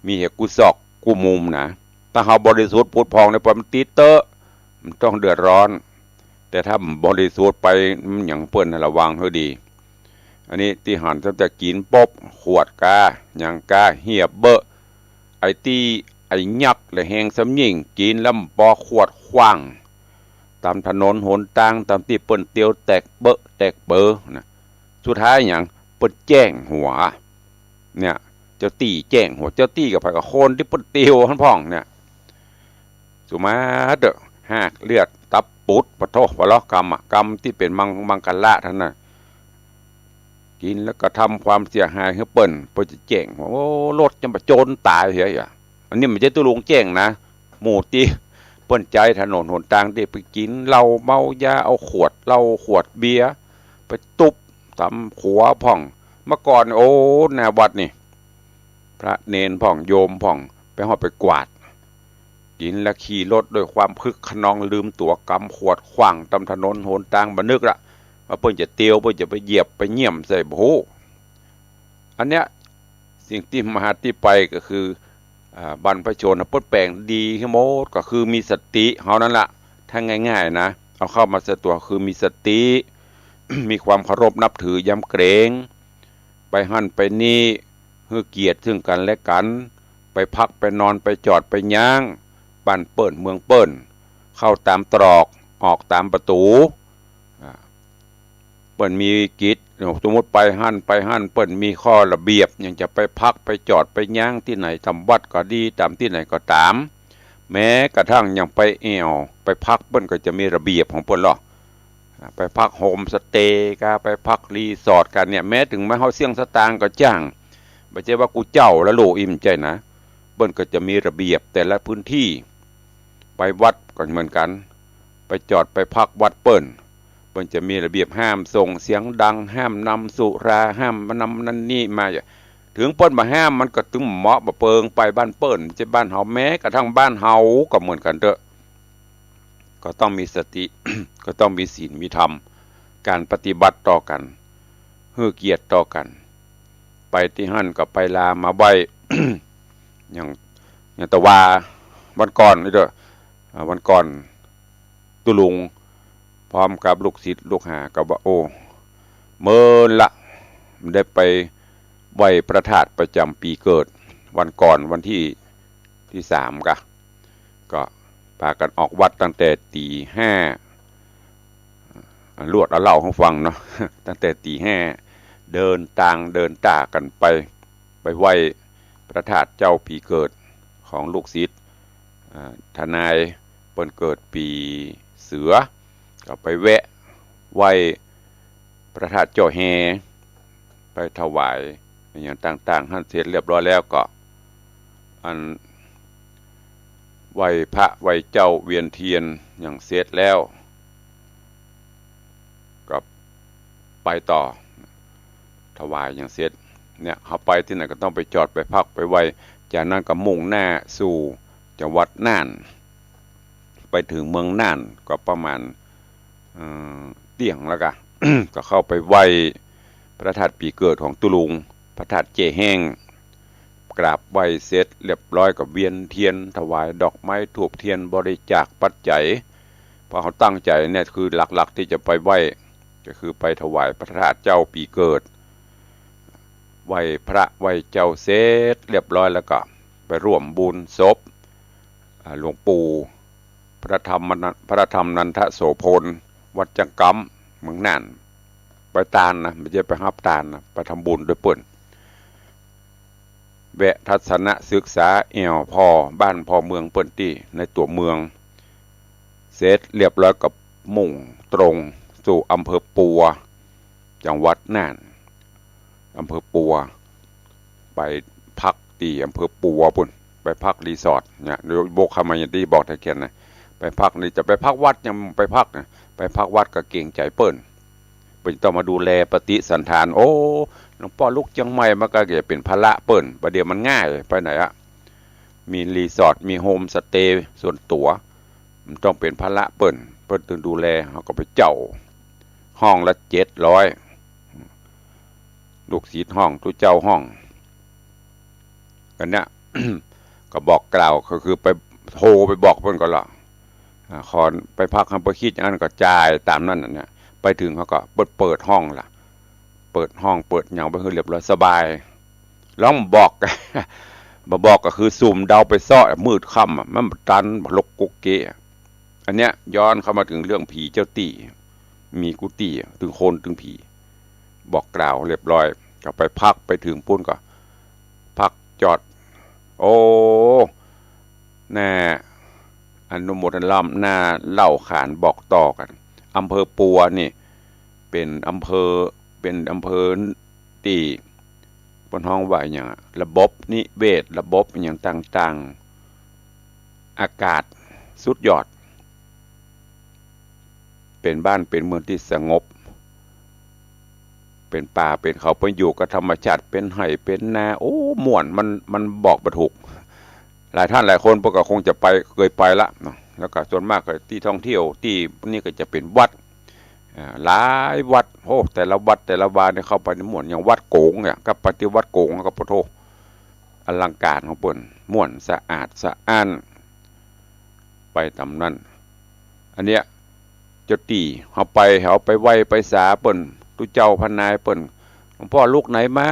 มีเหียกู้ซอกกู้มุมนะ ถ้าเฮาบริสุทธิ์ผุดผ่องในปอยมันติดเต๊อะ มันต้องเดือดร้อน แต่ถ้าบ่บริสุทธิ์ไป มันหยังเปิ้น ระวังหื้อดี อันนี้ตี้หันตั้งแต่กิ๋นปุ๊บ ขวดกา หยังกา เหียบเบ้อ ไอ้ตี้ ไอ้ยักษ์และแฮงซ้ำยิ่ง กิ๋นแล้วบ่ปอขวดขว้าง ต๋ามถนนหนตาง ต๋ามตี้เปิ้นเตียวแตกเบ้อแตกเป๋อนะ สุดท้ายหยัง เปิ้นแจ้งหัว เนี่ย เจ้าตี้แจ้งหัว เจ้าตี้ก็ไผ ก็คนตี้เปิ้นเตียวหั้นพ่องเนี่ย สุมาเต๊อะ ฮากเลือดตับปูด ปะโธ่ ปะเลาะกรรมอะ กรรมตี้เป๋นมัง มังคละท่านน่ะ กิ๋นแล้วก็ทำความเสียหายหื้อเปิ้น เปิ้นจะแจ้งหัว โอ้ รถจะมาโจรต๋ายเหียอะ อันนี้บ่ใจ้ตุ๊ลุงแจ้งนะ หมู่ตี้เปิ้นใจ๊ถนนหนตางตี้ไปกิ๋นเหล้าเมายา เอาขวดเหล้าขวดเบียร์ไปตุ๊บต๋ามขัวพ่อง เมื่อก่อน โอ้ หน้าวัดนี่ พระเณรพ่องโยมพ่อง ไปฮอดไปกวาด กิ๋นแล้วขี่รถด้วยความคึกคะนองลืมตั๋ว กำขวดขว้างต๋ามถนนหนตาง บ่นึกละว่าเปิ้นจะเตียว เปิ้นจะไปเหยียบไปเยี่ยมใส่ บ่ฮู้ อันเนี้ย สิ่งตี้มาตี้ไปก็คือ อ่า บรรพชนเปิ้นแป๋งดีหื้อหมด ก็คือมีสติเฮานั้นละ ถ้าง่ายๆ นะ เอาเข้ามาใส่ตั๋วคือมีสติ มีความเคารพนับถือยำเกรง ไปหั้นไปนี่ หื้อเกียรติซึ่งกั๋นและกั๋น ไปพักไปนอน ไปจอดไปย้าง บ้านเปิ้นเมืองเปิ้น เข้าต๋ามตรอก ออกต๋ามประตู๋ อ่า เปิ้นมีกิจ สมมุติไปหั้นไปหั้น เปิ้นมีข้อระเบียบ หยังจะไปพักไปจอดไปย้างตี้ไหน ต๋ามวัดก็ดี ต๋ามตี้ไหนก็ต๋าม แม้กระทั่งหยังไปแอ่วไปพัก เปิ้นก็จะมีระเบียบของเปิ้นลอ ไปพักโฮมสเตย์กา ไปพักรีสอร์ทกาเนี่ย แม้เถิงแม้เฮาเสี้ยงสตางค์ก็จ้าง บ่ใจ้ว่ากู้เจ้าละลูก อี้บ่ใจ้นะ เปิ้นก็จะมีระเบียบแต่ละพื้นตี้ ไปวัดก็เหมือนกั๋น ไปจอดไปพักวัดเปิ้น เปิ้นจะมีระเบียบห้ามส่งเสียงดัง ห้ามนำสุรา ห้ามนำนั่นนี่มา เถิงเปิ้นบ่ห้ามมันก็ตึงเหมาะบ่เปิง ไปบ้านเปิ้น บ่ใจ้บ้านเฮา แม้กระทั่งบ้านเฮาก็เหมือนกั๋นเต๊อะ ก็ต้องมีสติ ก็ต้องมีศีลมีธรรม ก๋านปฏิบัติต่อกั๋น หื้อเกียรติต่อกั๋น ไปตี้หั้นก็ไปลามาไหว้ อย่าง อย่างตะวา วันก่อนนี่เต๊อะ อ่า วันก่อน ตุ๊ลุง พร้อมกับลูกศิษย์ลูกหาก็ว่า โอ้ เมินละ บ่ได้ไปไหว้พระธาตุประจ๋ำปี๋เกิด วันก่อนวันตี้ ตี้สามกา ก็ปากั๋นออกวัดตั้งแต่ตี๋ห้า อ่า ลวดเอาเล่าหื้อฟังเนาะ ตั้งแต่ตี๋ห้า เดินตางเดินต๋ากั๋นไป ไปไหว้พระธาตุเจ้าปี๋เกิดของลูกศิษย์ อ่า ทนายเปิ้นเกิดปี๋เสือ ก็ไปแวะไหว้พระธาตุเจ้าแฮ ไปถวายอะหยังต่างๆ หั้นเสร็จเรียบร้อยแล้วก็ อัน ไหว้พระไหว้เจ้าเวียนเทียนหยังเสร็จแล้ว ก็ไปต่อ ถวายหยังเสร็จ เนี่ย เฮาไปตี้ไหนก็ต้องไปจอดไปพักไปไหว้ จากนั้นก็มุ่งหน้าสู่จังหวัดน่าน ไปเถิงเมืองน่านก็ประมาณ เอ่อ เตี้ยงแล้วกา ก็เข้าไปไหว้พระธาตุปี๋เกิดของตุ๊ลุง พระธาตุเจ้าแฮ กราบไหว้เสร็จเรียบร้อยก็เวียนเทียน ถวายดอกไม้ธูปเทียน บริจาคปัจจัย เพราะเฮาตั้งใจ๋เนี่ยคือหลักๆ ตี้จะไปไหว้ ก็คือไปถวายพระธาตุเจ้าปี๋เกิด ไหว้พระไหว้เจ้าเสร็จเรียบร้อยแล้วก็ไปร่วมบุญศพ อ่า หลวงปู่ พระธรรมนัน- พระธรรมนันทโสภณ วัดจังกำ เมืองน่าน ไปตานนะ บ่ใจ้ไปฮับตานนะ ไปทำบุญตวยเปิ้น แวะทัศนศึกษาแอ่วพ่อบ้านพ่อเมืองเปิ้นตี้ในตั๋วเมือง เสร็จเรียบร้อยก็มุ่งตรงสู่อำเภอปัว จังหวัดน่าน อำเภอปัว ไปพักตี้อำเภอปัวปู้น ไปพักรีสอร์ทเนี่ย เดี๋ยวบกเข้ามาอย่างตี้บอกตะเคียนนะ ไปพักนี่จะไปพักวัดยังไปพักนะ ไปพักวัดก็เกรงใจ๋เปิ้น เปิ้นต้องมาดูแลปฏิสันถาน โอ้ หลวงป้อลุกเจียงใหม่มาก็จะเป๋นภาระเปิ้น บ่าเดี่ยวมันง่ายไปไหนอะ มีรีสอร์ท มีโฮมสเตย์ส่วนตั๋ว มันต้องเป๋นภาระเปิ้น เปิ้นตึงดูแล เฮาก็ไปเจ้า ห้องละเจ็ดร้อย ลูกศิษย์ห้อง ตุ๊เจ้าห้อง อันเนี้ย ก็บอกกล่าว ก็คือไปโทรไปบอกเปิ้นก่อนละ อ่า ขอไปพักหำเปิ้น คิดอย่างนั้นก็จ่ายต๋ามนั้นน่ะ ไปเถิงเขาก็เปิด เปิดห้องละ เปิดห้อง เปิดหยังไปหื้อเรียบร้อย สบาย ลองบอก บ่บอกก็คือสุมเดาไปเซาะ มืดค่ำอะ มันบ่ตัน บ่ลกกุกเกะ อันเนี้ยย้อนเข้ามาเถิงเรื่องผีเจ้าตี้ มีกู้ตี้อะ ตึงคนตึงผี บอกกล่าวเรียบร้อย ก็ไปพัก ไปเถิงปู๊นก็พักจอด โอ้ น่าอนุโมทนา น่าเล่าขานบอกต่อกั๋น อำเภอปัวนี่ เป๋นอำเภอ เป๋นอำเภอตี้ เปิ้นฮ้องว่าอะหยังอะ ระบบนิเวศ ระบบอะหยังต่างๆ อากาศสุดยอด เป๋นบ้านเป๋นเมืองตี้สงบ เป๋นป่าเป๋นเขา เปิ้นอยู่กับธรรมชาติ เป๋นไฮ่เป๋นนา โอ้ ม่วน มัน มันบอกบ่ถูก หลายท่านหลายคนเปิ้นก็คงจะไป เกยไปละเนาะ แล้วก็ส่วนมากก็ตี้ท่องเที่ยวตี้นี้ก็จะเป๋นวัด อ่า หลายวัด โอ้ แต่ละวัดแต่ละวาเนี่ยเข้าไปนี่ม่วน อย่างวัดโก๋งเนี่ย ก็ไปตี้วัดโก๋งก็ ปะโธ่ อลังการของเปิ้น ม่วน สะอาดสะอ้าน ไปต๋ามนั้น อันเนี้ย เจ้าตี้ เฮาไป เฮาไปไหว้ไปสาเปิ้น ตุ๊เจ้าพระนายเปิ้น หลวงป้อลุกไหนมา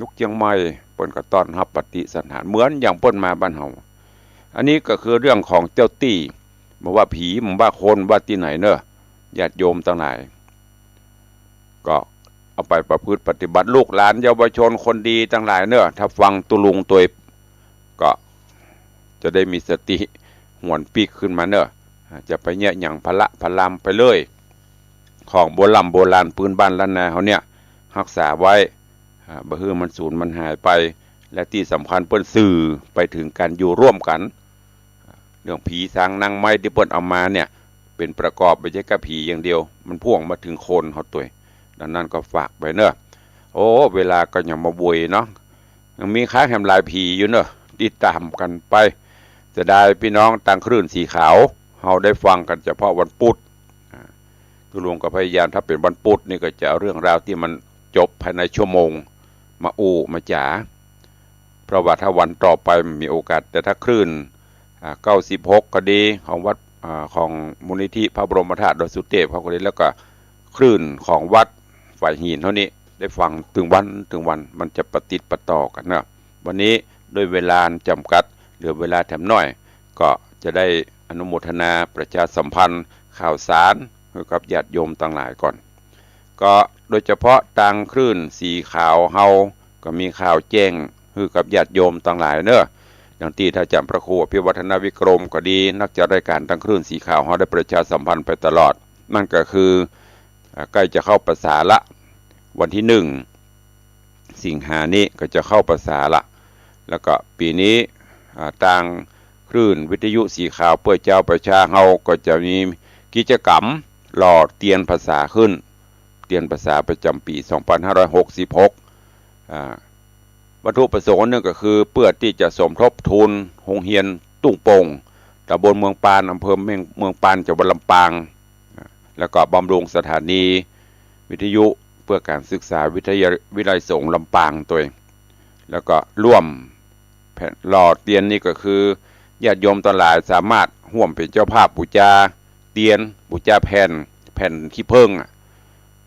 ลุกเจียงใหม่ เปิ้นก็ต้อนฮับปฏิสัณฐาน เหมือนอย่างเปิ้นมาบ้านเฮา อันนี้ก็คือเรื่องของเจ้าตี้ บ่ว่าผี บ่ว่าคน ว่าตี้ไหนเนาะ ญาติโยมตังหลาย ก็เอาไปประพฤติปฏิบัติ ลูกหลานเยาวชนคนดีตังหลายเนาะ ถ้าฟังตุ๊ลุงตวย ก็จะได้มีสติหวนปิ๊กขึ้นมาเนาะ จะไปเยียะหยังพละพลามไปเลย ของโบร่ำโบราณปื๊นบ้านล้านนาเฮาเนี่ย ฮักษาไว้ อ่า บ่หื้อมันสูญมันหายไป และตี้สำคัญเปิ้นสื่อไปเถิงก๋านอยู่ร่วมกั๋น เรื่องผีสางนางไม้ตี้เปิ้นเอามาเนี่ย เป๋นประกอบ บ่ใจ้ก้าผีอย่างเดียว มันพ่วงมาเถิงคนเฮาตวย ดังนั้นก็ฝากไว้เนาะ โอ้ เวลาก็ยังบ่เวยเนาะ ยังมีค้างแหมหลายผีอยู่เนาะ ติดต๋ามกั๋นไป เสียดายพี่น้องตางคลื่นสีขาว เฮาได้ฟังกั๋นเฉพาะวันปุธ อ่า ตุ๊ลุงก็พยายาม ถ้าเป๋นวันปุธนี่ก็จะเอาเรื่องราวตี้มันจบภายในชั่วโมง มาอู้มาจ๋า เพราะว่าถ้าวันต่อไปมันมีโอกาส แต่ถ้าคลื่น อ่า เก้าสิบหก ก็ดี ของวัด อ่า ของมูลนิธิพระบรมธาตุดอยสุเทพเขาก็ดี แล้วก็คลื่นของวัดฝายหินเฮานี่ ได้ฟังตึงวันตึงวัน มันจะปะติดปะต่อกั๋นเนาะ วันนี้ด้วยเวลาจ๋ำกัด เหลือเวลาแถมน้อย ก็จะได้อนุโมทนาประชาสัมพันธ์ข่าวสารหื้อกับญาติโยมตังหลายก่อน ก็โดยเฉพาะตางคลื่นสีขาวเฮา ก็มีข่าวแจ้งหื้อกับญาติโยมตังหลายเนาะ อย่างตี้ท่านอาจารย์พระครูอภิวัฒนวิกรมก็ดี นักจัดรายการตางคลื่นสีขาวเฮาได้ประชาสัมพันธ์ไปตลอด นั่นก็คือ อ่า ใก้จะเข้าพรรษาละ วันตี้หนึ่งสิงหานี้ก็จะเข้าพรรษาละ แล้วก็ปี๋นี้ อ่า ตางคลื่นวิทยุสีขาวเปื้อจาวประชาเฮาก็จะมีกิจกรรมหล่อเตียนพรรษาขึ้น เตียนพรรษาประจ๋ำปี๋สองพันห้าร้อยหกสิบหก อ่า วัตถุประสงค์อันหนึ่งก็คือเปื้อตี้จะสมทบทุนโฮงเฮียนตุ้งโป่ง ต๋ำบลเมืองปาน อำเภอเมือง เมืองปาน จังหวัดลำปาง อ่า แล้วก็บำรุงสถานีวิทยุเปื้อก๋านศึกษาวิทยาวิทยาลัยสงฆ์ลำปางตวย แล้วก็ร่วมแผ่นหล่อเตียนนี่ก็คือญาติโยมตังหลายสามารถฮ่วมเป๋นเจ้าภาพบู๋จาเตียน บู๋จาแผ่น แผ่นขี้เผิ้งอะ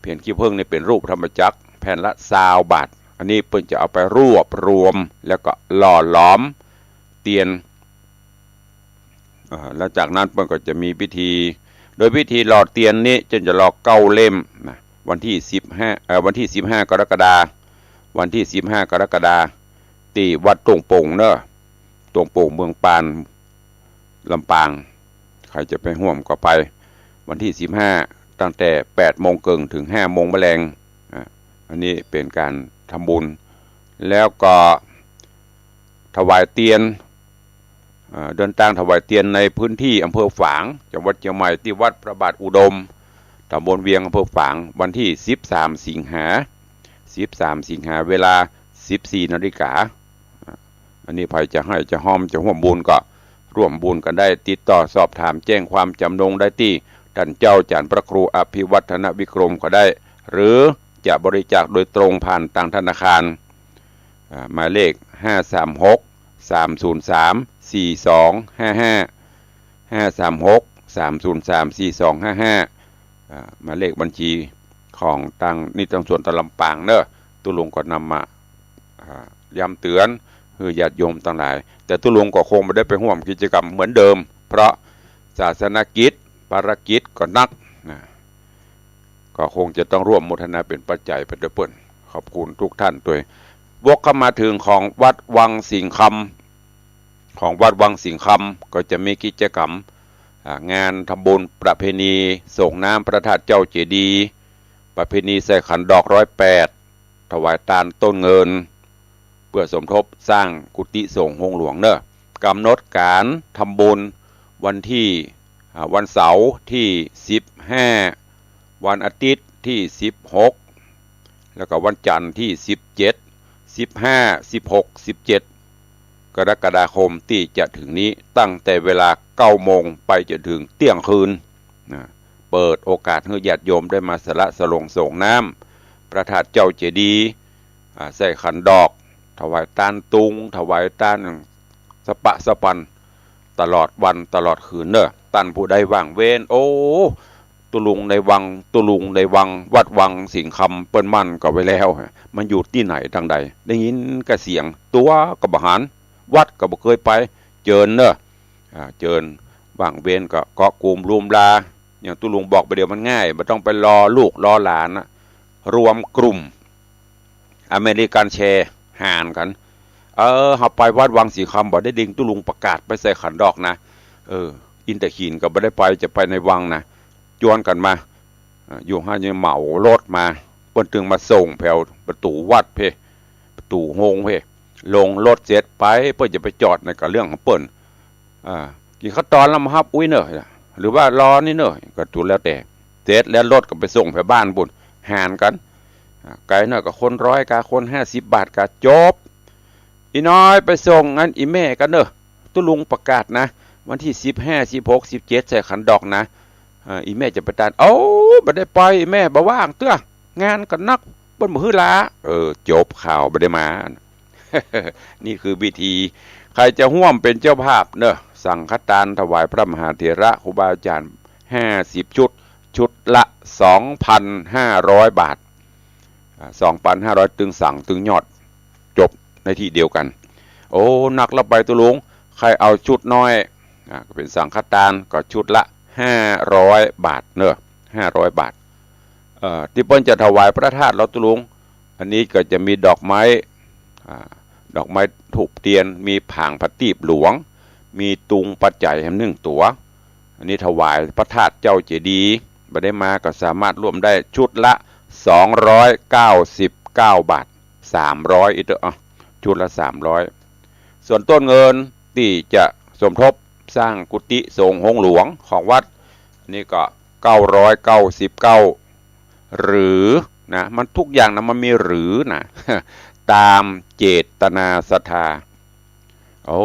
แผ่นขี้เผิ้งนี่เป๋นรูปธรรมจักร แผ่นละซาวบาท อันนี้เปิ้นจะเอาไปรวบรวมแล้วก็หล่อหลอมเตียน เอ่อ แล้วจากนั้นเปิ้นก็จะมีพิธี โดยพิธีหล่อเตียนนี้เปิ้นจะหล่อเก้าเล่มนะ วันตี้สิบห้า เอ่อ วันตี้สิบห้ากรกฎาคม วันตี้สิบห้ากรกฎาคม ตี้วัดตุ้งโป่งเนาะ ตุ้งโป่งเมืองปาน ลำปาง ใผจะไปฮ่วมก็ไป วันตี้สิบห้า ตั้งแต่แปดโมงเกิ่งเถิงห้าโมงแมลง อ่า อันนี้เป๋นก๋านทำบุญ แล้วก็ถวายเตียน เอ่อ เดินตางถวายเตียนในพื้นตี้อำเภอฝาง จังหวัดเจียงใหม่ ตี้วัดพระบาทอุดม ต๋ำบลเวียง อำเภอฝาง วันตี้สิบสามสิงหา สิบสามสิงหา เวลาสิบสี่นาฬิกา อ่า อันนี้ใผจะไห้จะฮ่อมจะฮ่วมบุญก็ ร่วมบุญกั๋นได้ ติดต่อสอบถามแจ้งความจำนงได้ตี้ต้านเจ้าจ๋ารย์พระครูอภิวัฒนวิกรมก็ได้ หรือจะบริจาคโดยตรงผ่านตางธนาคาร อ่า หมายเลข ห้าสามหก สามศูนย์สาม สี่สองห้าห้า ห้าสามหก สามศูนย์สาม สี่สองห้าห้า อ่า หมายเลขบัญชีของตางนิเทศส่วนตางลำปางเนาะ ตุ๊ลุงก็นำมา อ่า ย้ำเตื๋อนหื้อญาติโยมตังหลาย แต่ตุ๊ลุงก็คงบ่ได้ไปฮ่วมกิจกรรมเหมือนเดิม เพราะศาสนกิจ ภารกิจก็หนักนะ ก็คงจะต้องร่วมโมทนาเป๋นปัจจัยไปด้วยเปิ้น ขอบคุณทุกท่านตวย วกเข้ามาเถิงของวัดวังสิงห์คำ ของวัดวังสิงห์คำก็จะมีกิจกรรม อ่า งานทำบุญประเพณีส่งน้ำพระธาตุเจ้าเจดีย์ ประเพณีใส่ขันดอกร้อยแปด ถวายตานต้นเงิน เปื้อสมทบสร้างกุฏิสงฆ์โฮงหลวงเนาะ ก๋ำหนดก๋านทำบุญวันตี้ อ่า วันเสาร์ตี้สิบห้า วันอาทิตย์ตี้สิบหก แล้วก็วันจันทร์ตี้สิบเจ็ด สิบห้า สิบหก สิบเจ็ด กรกฎาคมตี้จะเถิงนี้ ตั้งแต่เวลาเก้าโมงไปจ๋นเถิงเตี้ยงคืนนะ เปิดโอกาสหื้อญาติโยมได้มาสละสลงส่งน้ำพระธาตุเจ้าเจดีย์ อ่า ใส่ขันดอก ถวายตานตุง ถวายตานสะปะสะปัน ตลอดวันตลอดคืนเนาะ ต้านผู้ใดว่างเว้น โอ้ ตุ๊ลุงในวัง ตุ๊ลุงในวัง วัดวังสิงห์คำ เปิ้นมั่นก็ไว้แล้ว มันอยู่ตี้ไหนตางใด ได้ยินก้าเสียง ตั๋วก็บ่หัน วัดก็บ่เกยไป เจิญเนาะ อ่า เจิญ ว่างเว้นก็เกาะกุมรุมรา อย่างตุ๊ลุงบอกบ่าเดี่ยวมันง่าย บ่ต้องไปรอลูกรอหลานนะ รวมกลุ่ม อเมริกันแชร์หารกั๋น เออ เฮาไปวัดวังสิงห์คำบ่ ได้ได้ยินตุ๊ลุงประกาศไปใส่ขันดอกนะ เออ อินตะขินก็บ่ได้ไป จะไปในวังนะ จวนกั๋นมา อ่า อยู่หั้นยังเหมารถมา เปิ้นตึงมาส่งแผวประตู๋วัดเพ่ ประตู๋โฮงเพ่ ลงรถเสร็จไป เปิ้นจะไปจอดไหนก็เรื่องของเปิ้น อ่า กิ๋นข้าวตอนแล้วมาฮับอุ๊ยเน่อ หรือว่ารอนี่เน่อ ก็สุดแล้วแต่ เสร็จแล้วรถก็ไปส่งแผวบ้านปู๊น หารกั๋น อ่า ไก๋หน่อยก็คนร้อยกา คนห้าสิบบาทกา จบ อี่น้อยไปส่งอันอี่แม่กั๋นเน่อ ตุ๊ลุงประกาศนะ วันตี้สิบห้า สิบหก สิบเจ็ด ใส่ขันดอกนะ อ่า อี่แม่จะไปตาน เอ้า บ่ได้ไป อี่แม่บ่ว่างเตื้อ งานก็หนัก เปิ้นบ่หื้อลา เออ จบข่าว บ่ได้มา นี่คือวิธี ใผจะฮ่วมเป๋นเจ้าภาพเนาะ สังฆตานถวายพระมหาเถระครูบาอาจ๋ารย์ ห้าสิบชุด ชุดละ สองปันห้าร้อยบาท อ่า สองปันห้าร้อย ตึงสังตึงยอด จบในตี้เดียวกั๋น โอ้ หนักละไปตุ๊ลุง ใผเอาชุดน้อย อ่า ก็เป๋นสังฆตาน ก็ชุดละ ห้าร้อยบาทเนาะ ห้าร้อยบาท เอ่อ ตี้เปิ้นจะถวายพระธาตุลอตุ๊ลุง อันนี้ก็จะมีดอกไม้ อ่า ดอกไม้ธูปเตียน มีผางประตีปหลวง มีตุงปัจจัยแหมหนึ่งตั๋ว อันนี้ถวายพระธาตุเจ้าเจดีย์ บ่ได้มาก็สามารถร่วมได้ชุดละ สองร้อยเก้าสิบเก้าบาท สามร้อย อีกเต๊อะ อ่ะ ชุดละ สามร้อย ส่วนต้นเงินตี้จะสมทบสร้างกุฏิสงฆ์โฮงหลวงของวัด อันนี้ก็ เก้าร้อยเก้าสิบเก้า หรือนะ มันทุกอย่างนะ มันมีหรือนะ ต๋ามเจตนาศรัทธา โอ้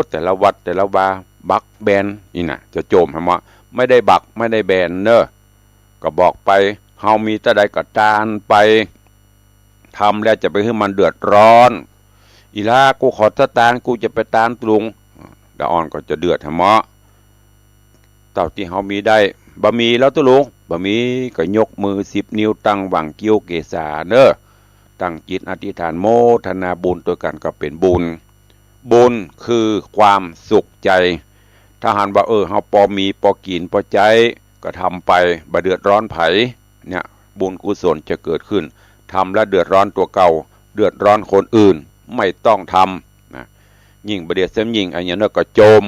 แต่ละวัดแต่ละวา บักแบน นี่นะ จะโจมหาว่า ไม่ได้บัก ไม่ได้แบนเนาะ ก็บอกไป เฮามีเต้าใดก็ตานไป ทำแล้วจะไปหื้อมันเดือดร้อน อี่หล้า กูขอสตางค์ กูจะไปตานตุ๊ลุง ดาอ่อนก็จะเดือดหาเมาะ เต้าตี้เฮามีได้ บ่มีแล้วตุ๊ลุง บ่มี ก็ยกมือสิบนิ้วตั้งหว่างคิ้วเกศาเนาะ ตั้งจิตอธิษฐานโมทนาบุญตวยกั๋นก็เป๋นบุญ บุญคือความสุขใจ๋ ถ้าหันว่า เออ เฮาปอมี ปอกิ๋น ปอใจ๊ ก็ทำไป บ่เดือดร้อนใผ เนี่ย บุญกุศลจะเกิดขึ้น ทำแล้วเดือดร้อนตั๋วเก่า เดือดร้อนคนอื่น ไม่ต้องทำนะ ยิ่งบ่าเดี่ยวแซมยิ่ง อันอย่างนั้นก็โจม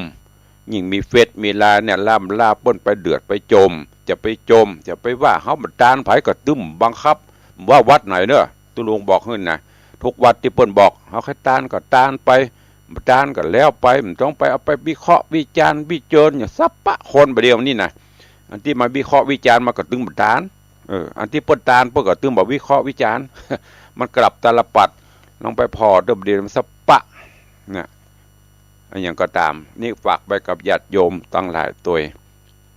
ยิ่งมีเฟซมีไลน์เนี่ย ล่ำลาเปิ้นไปเดือดไปโจม จะไปโจม จะไปว่าเฮาบ่ตานใผก็ตึงบังคับ ว่าวัดไหนเนาะ ตุ๊ลุงบอกหื้อนะ ทุกวัดตี้เปิ้นบอก เฮาใค่ตานก็ตานไป บ่ตานก็แล้วไป บ่ต้องไปเอาไปวิเคราะห์วิจารณ์วิเจิญอย่างสะปะคนบ่าเดี่ยวนี้นะ อันตี้มาวิเคราะห์วิจารณ์มาก็ตึงบ่ตาน เออ อันตี้เปิ้นตานเปิ้นก็ตึงบ่วิเคราะห์วิจารณ์ มันกลับตาลปัตร ลองไปผ่อเดิมเดียวมันสะปะนะ อะหยังก็ต๋าม นี่ฝากไว้กับญาติโยมตังหลายตวย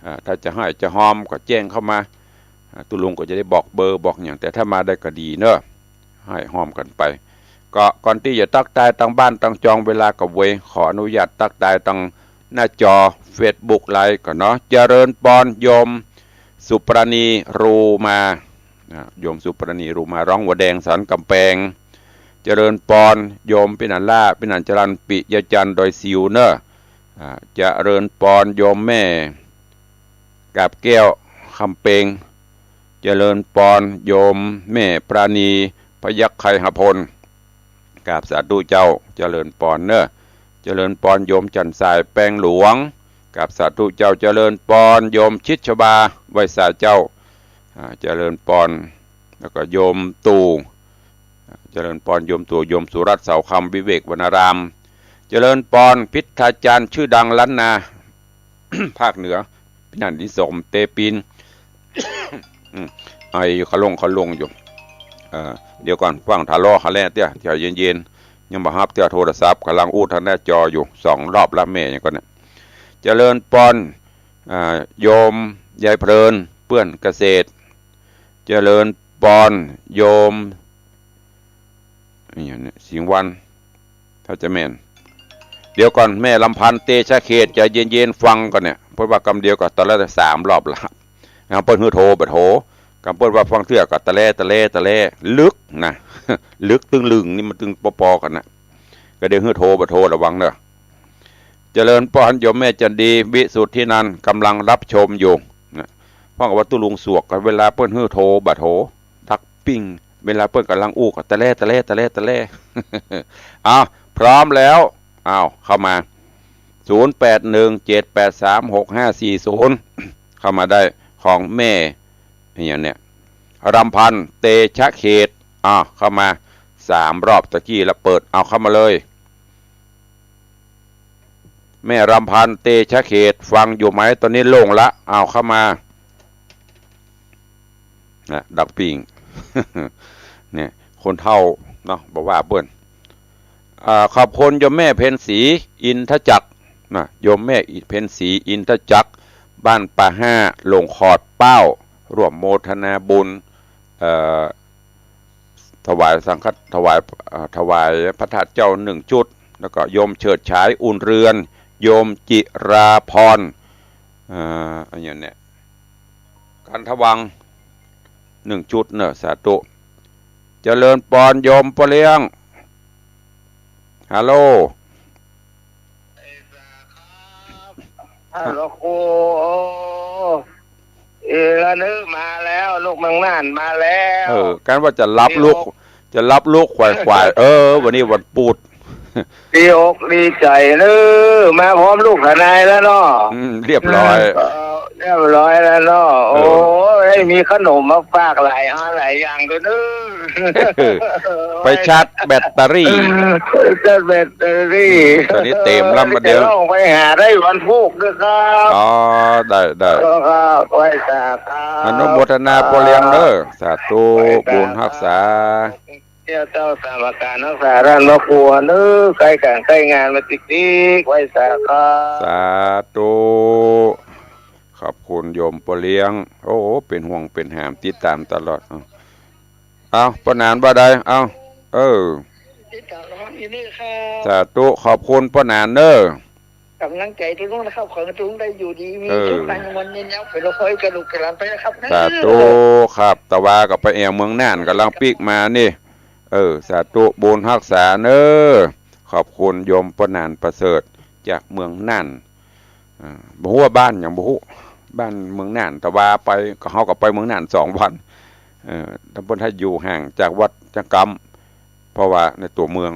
อ่า ถ้าจะฮ้อยจะฮอมก็แจ้งเข้ามา อ่า ตุ๊ลุงก็จะได้บอกเบอร์บอกหยัง แต่ถ้ามาได้ก็ดีเนาะ ฮ้อยฮอมกั๋นไป ก็ก่อนตี้จะตั๊กตายตังบ้านตังจอง เวลาก็เวย ขออนุญาตตั๊กตายตังหน้าจอเฟซบุ๊กไลฟ์ก่อนเนาะ เจริญปอนโยมสุปราณีรูมา อ่า โยมสุปราณีรูมา ร้องหัวแดงสันก๋ำแปง เจริญปอนโยมปินันล่า ปินันจรัญ ปิยจันทร์ ดอยสิวเนาะ อ่า เจริญปอนโยมแม่กาบแก้ว คำเปง เจริญปอนโยมแม่ปราณี พยัคฆไคหพล กราบสาธุเจ้า เจริญปอนเนาะ เจริญปอนโยมจันทร์สาย แปงหลวง กราบสาธุเจ้า เจริญปอนโยมชิดชบา ไหว้สาเจ้า อ่า เจริญปอน แล้วก็โยมตู่ อ่า เจริญปอนโยมตู่ โยมสุรัตน์ เสาคำ วิเวกวรรณาราม เจริญปอนพิทธาจารย์ชื่อดังล้านนา ภาคเหนือ ปินันนิสม เตปิน อืม ไออยู่ ขะลง ขะลงอยู่ เอ่อ เดี๋ยวก่อน ฟังทะเลาะเขาแล้วเตื้อ ใจเย็นๆ ยังบ่ฮับเตื้อโทรศัพท์ ก่ำลังอู้ทางหน้าจออยู่ สองรอบแล้ว แม่หยังก่อเนี่ย เจริญปอน อ่า โยมยายเพลิน เปื้อนเกษตร เจริญปอนโยม อะหยังเนี่ย สิงห์วัน ถ้าจะแม่น เดี๋ยวก่อน แม่ลำพันธ์ เตชะเขต ใจเย็นๆ ฟังก่อนเนี่ย เปิ้นว่ากำเดียวก็ตะแลสามรอบละ กำเปิ้นหื้อโทรบ่โทร กำเปิ้นว่าฟังเตื้อก็ตะแล ตะแล ตะแล ลึกนะ ลึกตึงลึงนี่มันตึงปอๆ กั๋นนะ ก็เดี๋ยวหื้อโทรบ่โทร ระวังเนาะ เจริญปอนโยมแม่จันดี วิสุทธินันท์ กำลังรับชมอยู่นะ ฟังว่าตุ๊ลุงสวกกัน เวลาเปิ้นหื้อโทรบ่โทร ดักปิ้ง เวลาเปิ้นก่ำลังอู้ก็ตะแล ตะแล ตะแล ตะแล เอา พร้อมแล้ว เอา เข้ามา ศูนย์แปดหนึ่งเจ็ดแปดสามหกห้าสี่ศูนย์ เข้ามาได้ ของแม่ อะหยังเนี่ย ลำพันธ์ เตชะเขต อ่ะ เข้ามา สามรอบตะกี้ละ เปิด เอา เข้ามาเลย แม่ลำพันธ์ เตชะเขต ฟังอยู่ไหม ตอนนี้โล่งละ เอา เข้ามา นะ ดักปิ้ง เนี่ย คนเฒ่าเนาะ บ่ว่าเปิ้น อ่า ขอบคุณโยมแม่เพ็ญศรี อินทจักรนะ โยมแม่เพ็ญศรี อินทจักร บ้านป่าห้า หลงขอดเป้า ร่วมโมทนาบุญ เอ่อ ถวายสังฆ ถวาย เอ่อ ถวายพระธาตุเจ้าหนึ่งชุด แล้วก็โยมเฉิดฉาย อุ่นเรือน โยมจิราพร เอ่อ อะหยังเนี่ย กันทวัง หนึ่งชุดเนาะ สาธุ เจริญปอนโยมป้อเลี้ยง ฮัลโหล ฮัลโหล ครู เออ ละนึกมาแล้ว ลูกเมืองน่านมาแล้ว เออ กันว่าจะรับลูก จะรับลูกขวายๆ เออ วันนี้วันปูด ดีอกดีใจ๋เน้อ มาพร้อมลูกทนายแล้วเนาะ อืม เรียบร้อย เออ เรียบร้อยแล้วเนาะ เออ โอ้ย มีขนมมาฝากหลายอันหลายอย่างด้วยเน้อ ไปชาร์จแบตเตอรี่ เออ ชาร์จแบตเตอรี่ อืม ตอนนี้เต็มแล้วมาเดี๋ยว จะต้องไปหาได้วันพุธด้วยครับ อ๋อ ได้ ได้ ครับ ไหว้สาครับ อนุโมทนาป้อเลี้ยงเน้อ สาธุ ไหว้สา บุญฮักษา เตี้ยเต้าสามอาก๋านฮักษาต้านพระครูเน้อ ใก้ก๋านใก้งานมาติ๊กๆ ไหว้สาครับ สาธุ ขอบคุณโยมป้อเลี้ยง โอ้โห เป๋นห่วงเป๋นหาม ติดต๋ามตลอด เอา เอา ป้อหนานว่าใด เอา เออ ติดต๋ามตลอดอยู่นี่ครับ สาธุ ขอบคุณป้อหนานเน้อ ก๋ำลังใจ๋ตุ๊ลุงนะครับ ขอให้ตุ๊ลุงได้อยู่ดีมี เออ สุข ตั้งมวลยืนยาว ไปรอคอยกระดูกกระหลานไปนะครับ สาธุครับ ตะวาก็ไปแอ่วเมืองน่าน ก๋ำลังปิ๊กมานี่ เออ สาธุ บุญฮักษาเน้อ ขอบคุณโยมป้อหนานประเสริฐ จากเมืองน่าน อ่า บ่ฮู้ว่าบ้านหยัง บ่ฮู้ บ้านเมืองน่าน ตะวาไป ก็เฮาก็ไปเมืองน่านสองวัน เออ ตำบลท่าอยู่ห่างจากวัดจักกำ เพราะว่าในตั๋วเมือง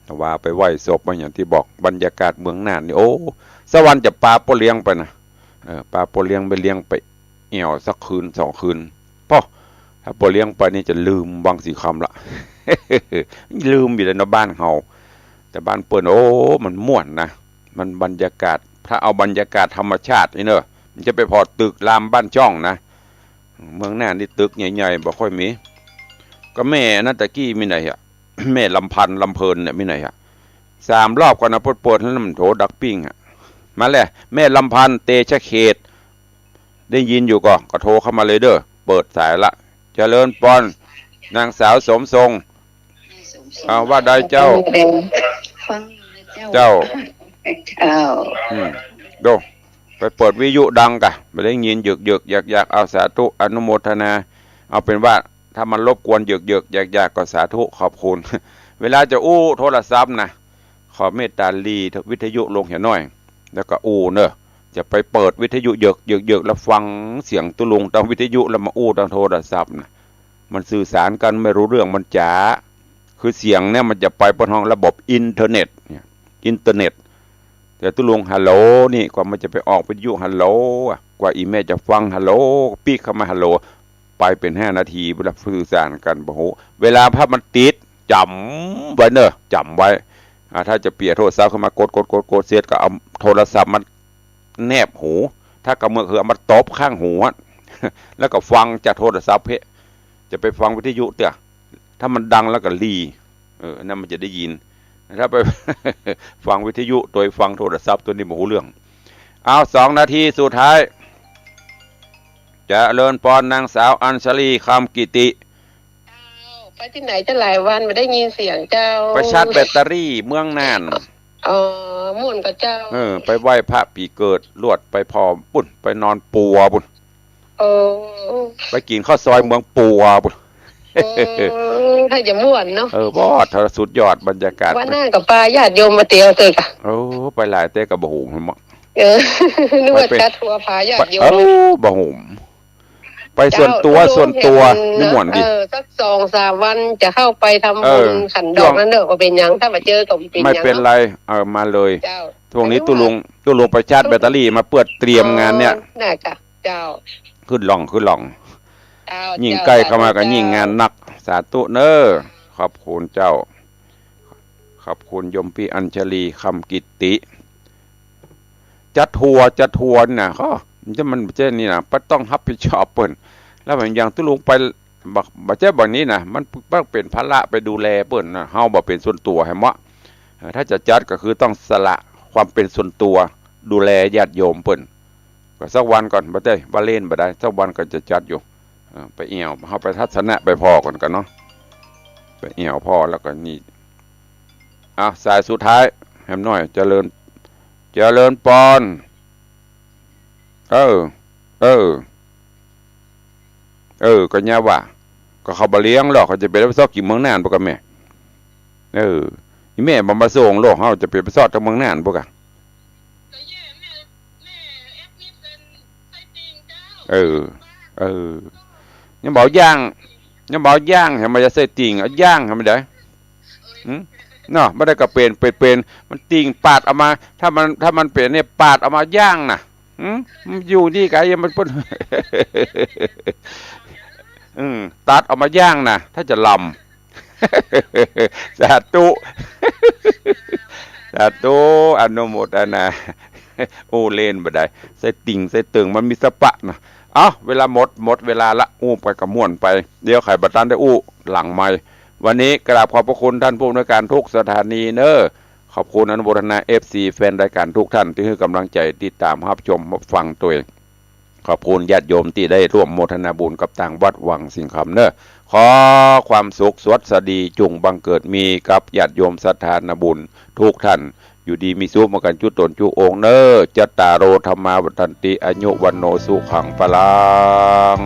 ตะวาไปไหว้ศพ ว่าอย่างตี้บอก บรรยากาศเมืองน่านนี่ โอ้ สะหวันจะปาป้อเลี้ยงไปนะ เออ ปาป้อเลี้ยงไปเลี้ยงไปแอ่วสักคืนสองคืน ป้อ ถ้าป้อเลี้ยงไปนี่จะลืมวังสีคำละ ลืมอยู่แล้วเนาะบ้านเฮา แต่บ้านเปิ้น โอ้ มันม่วนนะ มันบรรยากาศ ถ้าเอาบรรยากาศธรรมชาตินี่เนอะ มันจะไปผ่อตึกรามบ้านจ้องนะ เมืองน่านนี่ตึกใหญ่ๆ บ่ค่อยมี ก็แม่นั้นตะกี้มีไหนอะ แม่ลำพันธ์ลำเพลินเนี่ยมีไหนอะ สามรอบก่อนนะ เปิด เปิดแล้วมันโทรดักปิ้งอะ มาแล้ว แม่ลำพันธ์ เตชะเขต ได้ยินอยู่ก่อ ก็โทรเข้ามาเลยเด้อ เปิดสายละ เจริญปอน นางสาวสมทรง อ่า ว่าได้เจ้า ฟังเจ้า เจ้า เจ้า อืม ดู ไปเปิดวิทยุดังกะ บ่ได้ยิน หยึกๆ อยากๆ เอา สาธุ อนุโมทนา เอาเป็นว่าถ้ามันรบกวน หยึกๆ อยากๆ ก็สาธุ ขอบคุณ เวลาจะอู้โทรศัพท์นะ ขอเมตตาหลีวิทยุลงเหียหน้อย แล้วก็อู้เนอะ จะไปเปิดวิทยุหยึกๆ แล้วฟังเสียงตุ๊ลุงตางวิทยุแล้วมาอู้ตางโทรศัพท์นะ มันสื่อสารกั๋นไม่รู้เรื่อง มันจ๋า คือเสียงเนี่ยมันจะไปเปิ้นฮ้องระบบอินเทอร์เน็ตเนี่ย อินเทอร์เน็ต แต่ตุ๊ลุงฮัลโหลนี่ กว่ามันจะไปออกวิทยุฮัลโหลอะ กว่าอี่แม่จะฟังฮัลโหล ปิ๊กเข้ามาฮัลโหล ไปเป๋นห้านาที เวลาสื่อสารกั๋น โอ้โห เวลาภาพมันติด จ๋ำไว้เนอะ จ๋ำไว้ อ่า ถ้าจะเปียโทรศัพท์ขึ้นมากด กด กด กดเสร็จก็เอาโทรศัพท์มาแนบหู ถ้ากำเมือกคือเอามาตบข้างหูอะ แล้วก็ฟังจากโทรศัพท์เพะ จะไปฟังวิทยุเตื้อ ถ้ามันดังแล้วก็หลี เออ อันนั้นมันจะได้ยิน ถ้าไป ฟังวิทยุโดยฟังโทรศัพท์ตัวนี้บ่ฮู้เรื่อง เอา สองนาทีสุดท้าย เจริญปอน นางสาวอัญชลี คำกิติ เจ้า ไปตี้ไหนจะหลายวันบ่ได้ยินเสียงเจ้า ไปชาร์จแบตเตอรี่เมืองน่าน อ๋อ ม่วนก่อเจ้า เออ ไปไหว้พระปี๋เกิด ลวดไปผ่อปุ้น ไปนอนปัวปุ้น โอ้ ไปกิ๋นข้าวซอยเมืองปัวปุ้น โอ้ ถ้าจะม่วนเนาะ เออ บอด สุดยอดบรรยากาศ วันหน้าก็ปาญาติโยมมาเตียวเต๊อะ โอ้ ไปหลายเต๊อะก็บ่ฮู้ เออ นึกว่าจัดทัวร์ปาญาติโยม เออ บ่ฮู้ ไปส่วนตั๋ว เจ้า ส่วนตั๋ว ตุ๊ลุงเห็น นี่ม่วนดี เออ สักสองสามวันจะเข้าไปทำบุญ เออ ขันดอกนั้นเด้อ บ่เป๋นหยัง ถ้าบ่เจอก็บ่เป๋นหยัง ไม่เป็นไร เออ มาเลย เจ้า ช่วงนี้ตุ๊ลุง ตุ๊ลุงไปชาร์จแบตเตอรี่มาเปื้อเตรียมงานเนี่ย เออ น่าจะ เจ้า ขึ้นล่อง ขึ้นล่อง เจ้า ยิ่งใก้เข้ามาก็ยิ่งงานนัก สาธุเน้อ ขอบคุณเจ้า ขอบคุณโยมปี้อัญชลี คำกิติ จัดทัวร์ จัดทัวร์นี่นะ ก็มันจะ มันจะนี่นะ บ่ต้องฮับผิดชอบเปิ้น แล้วมันอย่างตุ๊ลุงไป บ่ บ่ใจ้บ่านี้นะ มัน มันเป๋นภาระไปดูแลเปิ้นนะ เฮาบ่เป๋นส่วนตั๋วแหมวะ เออ ถ้าจะจัดก็คือต้องสละความเป๋นส่วนตั๋ว ดูแลญาติโยมเปิ้น ก็สักวันก่อน บ่ใจ้ว่าเล่นบ่ได้ สักวันก็จะจัดอยู่ เออ ไปแอ่ว เฮาไปทัศนะไปผ่อก่อนกั๋นเนาะ ไปแอ่วผ่อแล้วก็นี่ เอา สายสุดท้าย แหมหน้อย เจริญ เจริญปอน เออ เออ เออ ก็เนี่ยว่า ก็เขาบ่เลี้ยงหรอก เขาจะไปรับผิดชอบกิ๋นเมืองน่านบ่กะแม่ เออ อี่แม่บ่มาส่งหรอก เฮาจะไปรับผิดชอบตางเมืองน่านบ่กะ เออ เออ ยังบ่เอาย่าง ยังบ่เอาย่าง แหมมันจะใส่ติ่ง เอาย่างแหมได้ หึ เนาะ บ่ได้ก็เป๋น เป๋น เป๋น มันติ่งปาดเอามา ถ้ามัน ถ้ามันเป๋นเนี่ย ปาดเอามาย่างน่ะ หึ มันอยู่นี่กะ ยังมันเปิ้น อืม ตัดเอามาย่างน่ะ ถ้าจะลำ สาธุ สาธุ อนุโมทนา โอ้ เล่นบ่ได้ ใส่ติ่ง ใส่เติ่ง มันมีสปะน่ะ เอ้า เวลาหมด หมดเวลาละ อู้ไปก็ม่วนไป เดี๋ยวใผบ่ตันได้อู้ หลังไมค์ วันนี้กราบขอบพระคุณท่านผู้อำนวยการทุกสถานีเน้อ ขอบคุณอนุโมทนา เอฟซี แฟนรายการทุกท่านตี้หื้อก๋ำลังใจ๋ติดต๋ามฮับชมฮับฟังตวย ขอบคุณญาติโยมตี้ได้ร่วมโมทนาบุญกับตางวัดวังสิงห์คำเน้อ ขอความสุขสวัสดีจุ่งบังเกิดมีกับญาติโยมศรัทธานาบุญทุกท่าน อยู่ดีมีสุขเหมือนกั๋นจุ๊ต๋นจุ๊องค์เน้อ จัตตาโร ธัมมา วัฑฒันติ อายุ วัณโณ สุขัง พลัง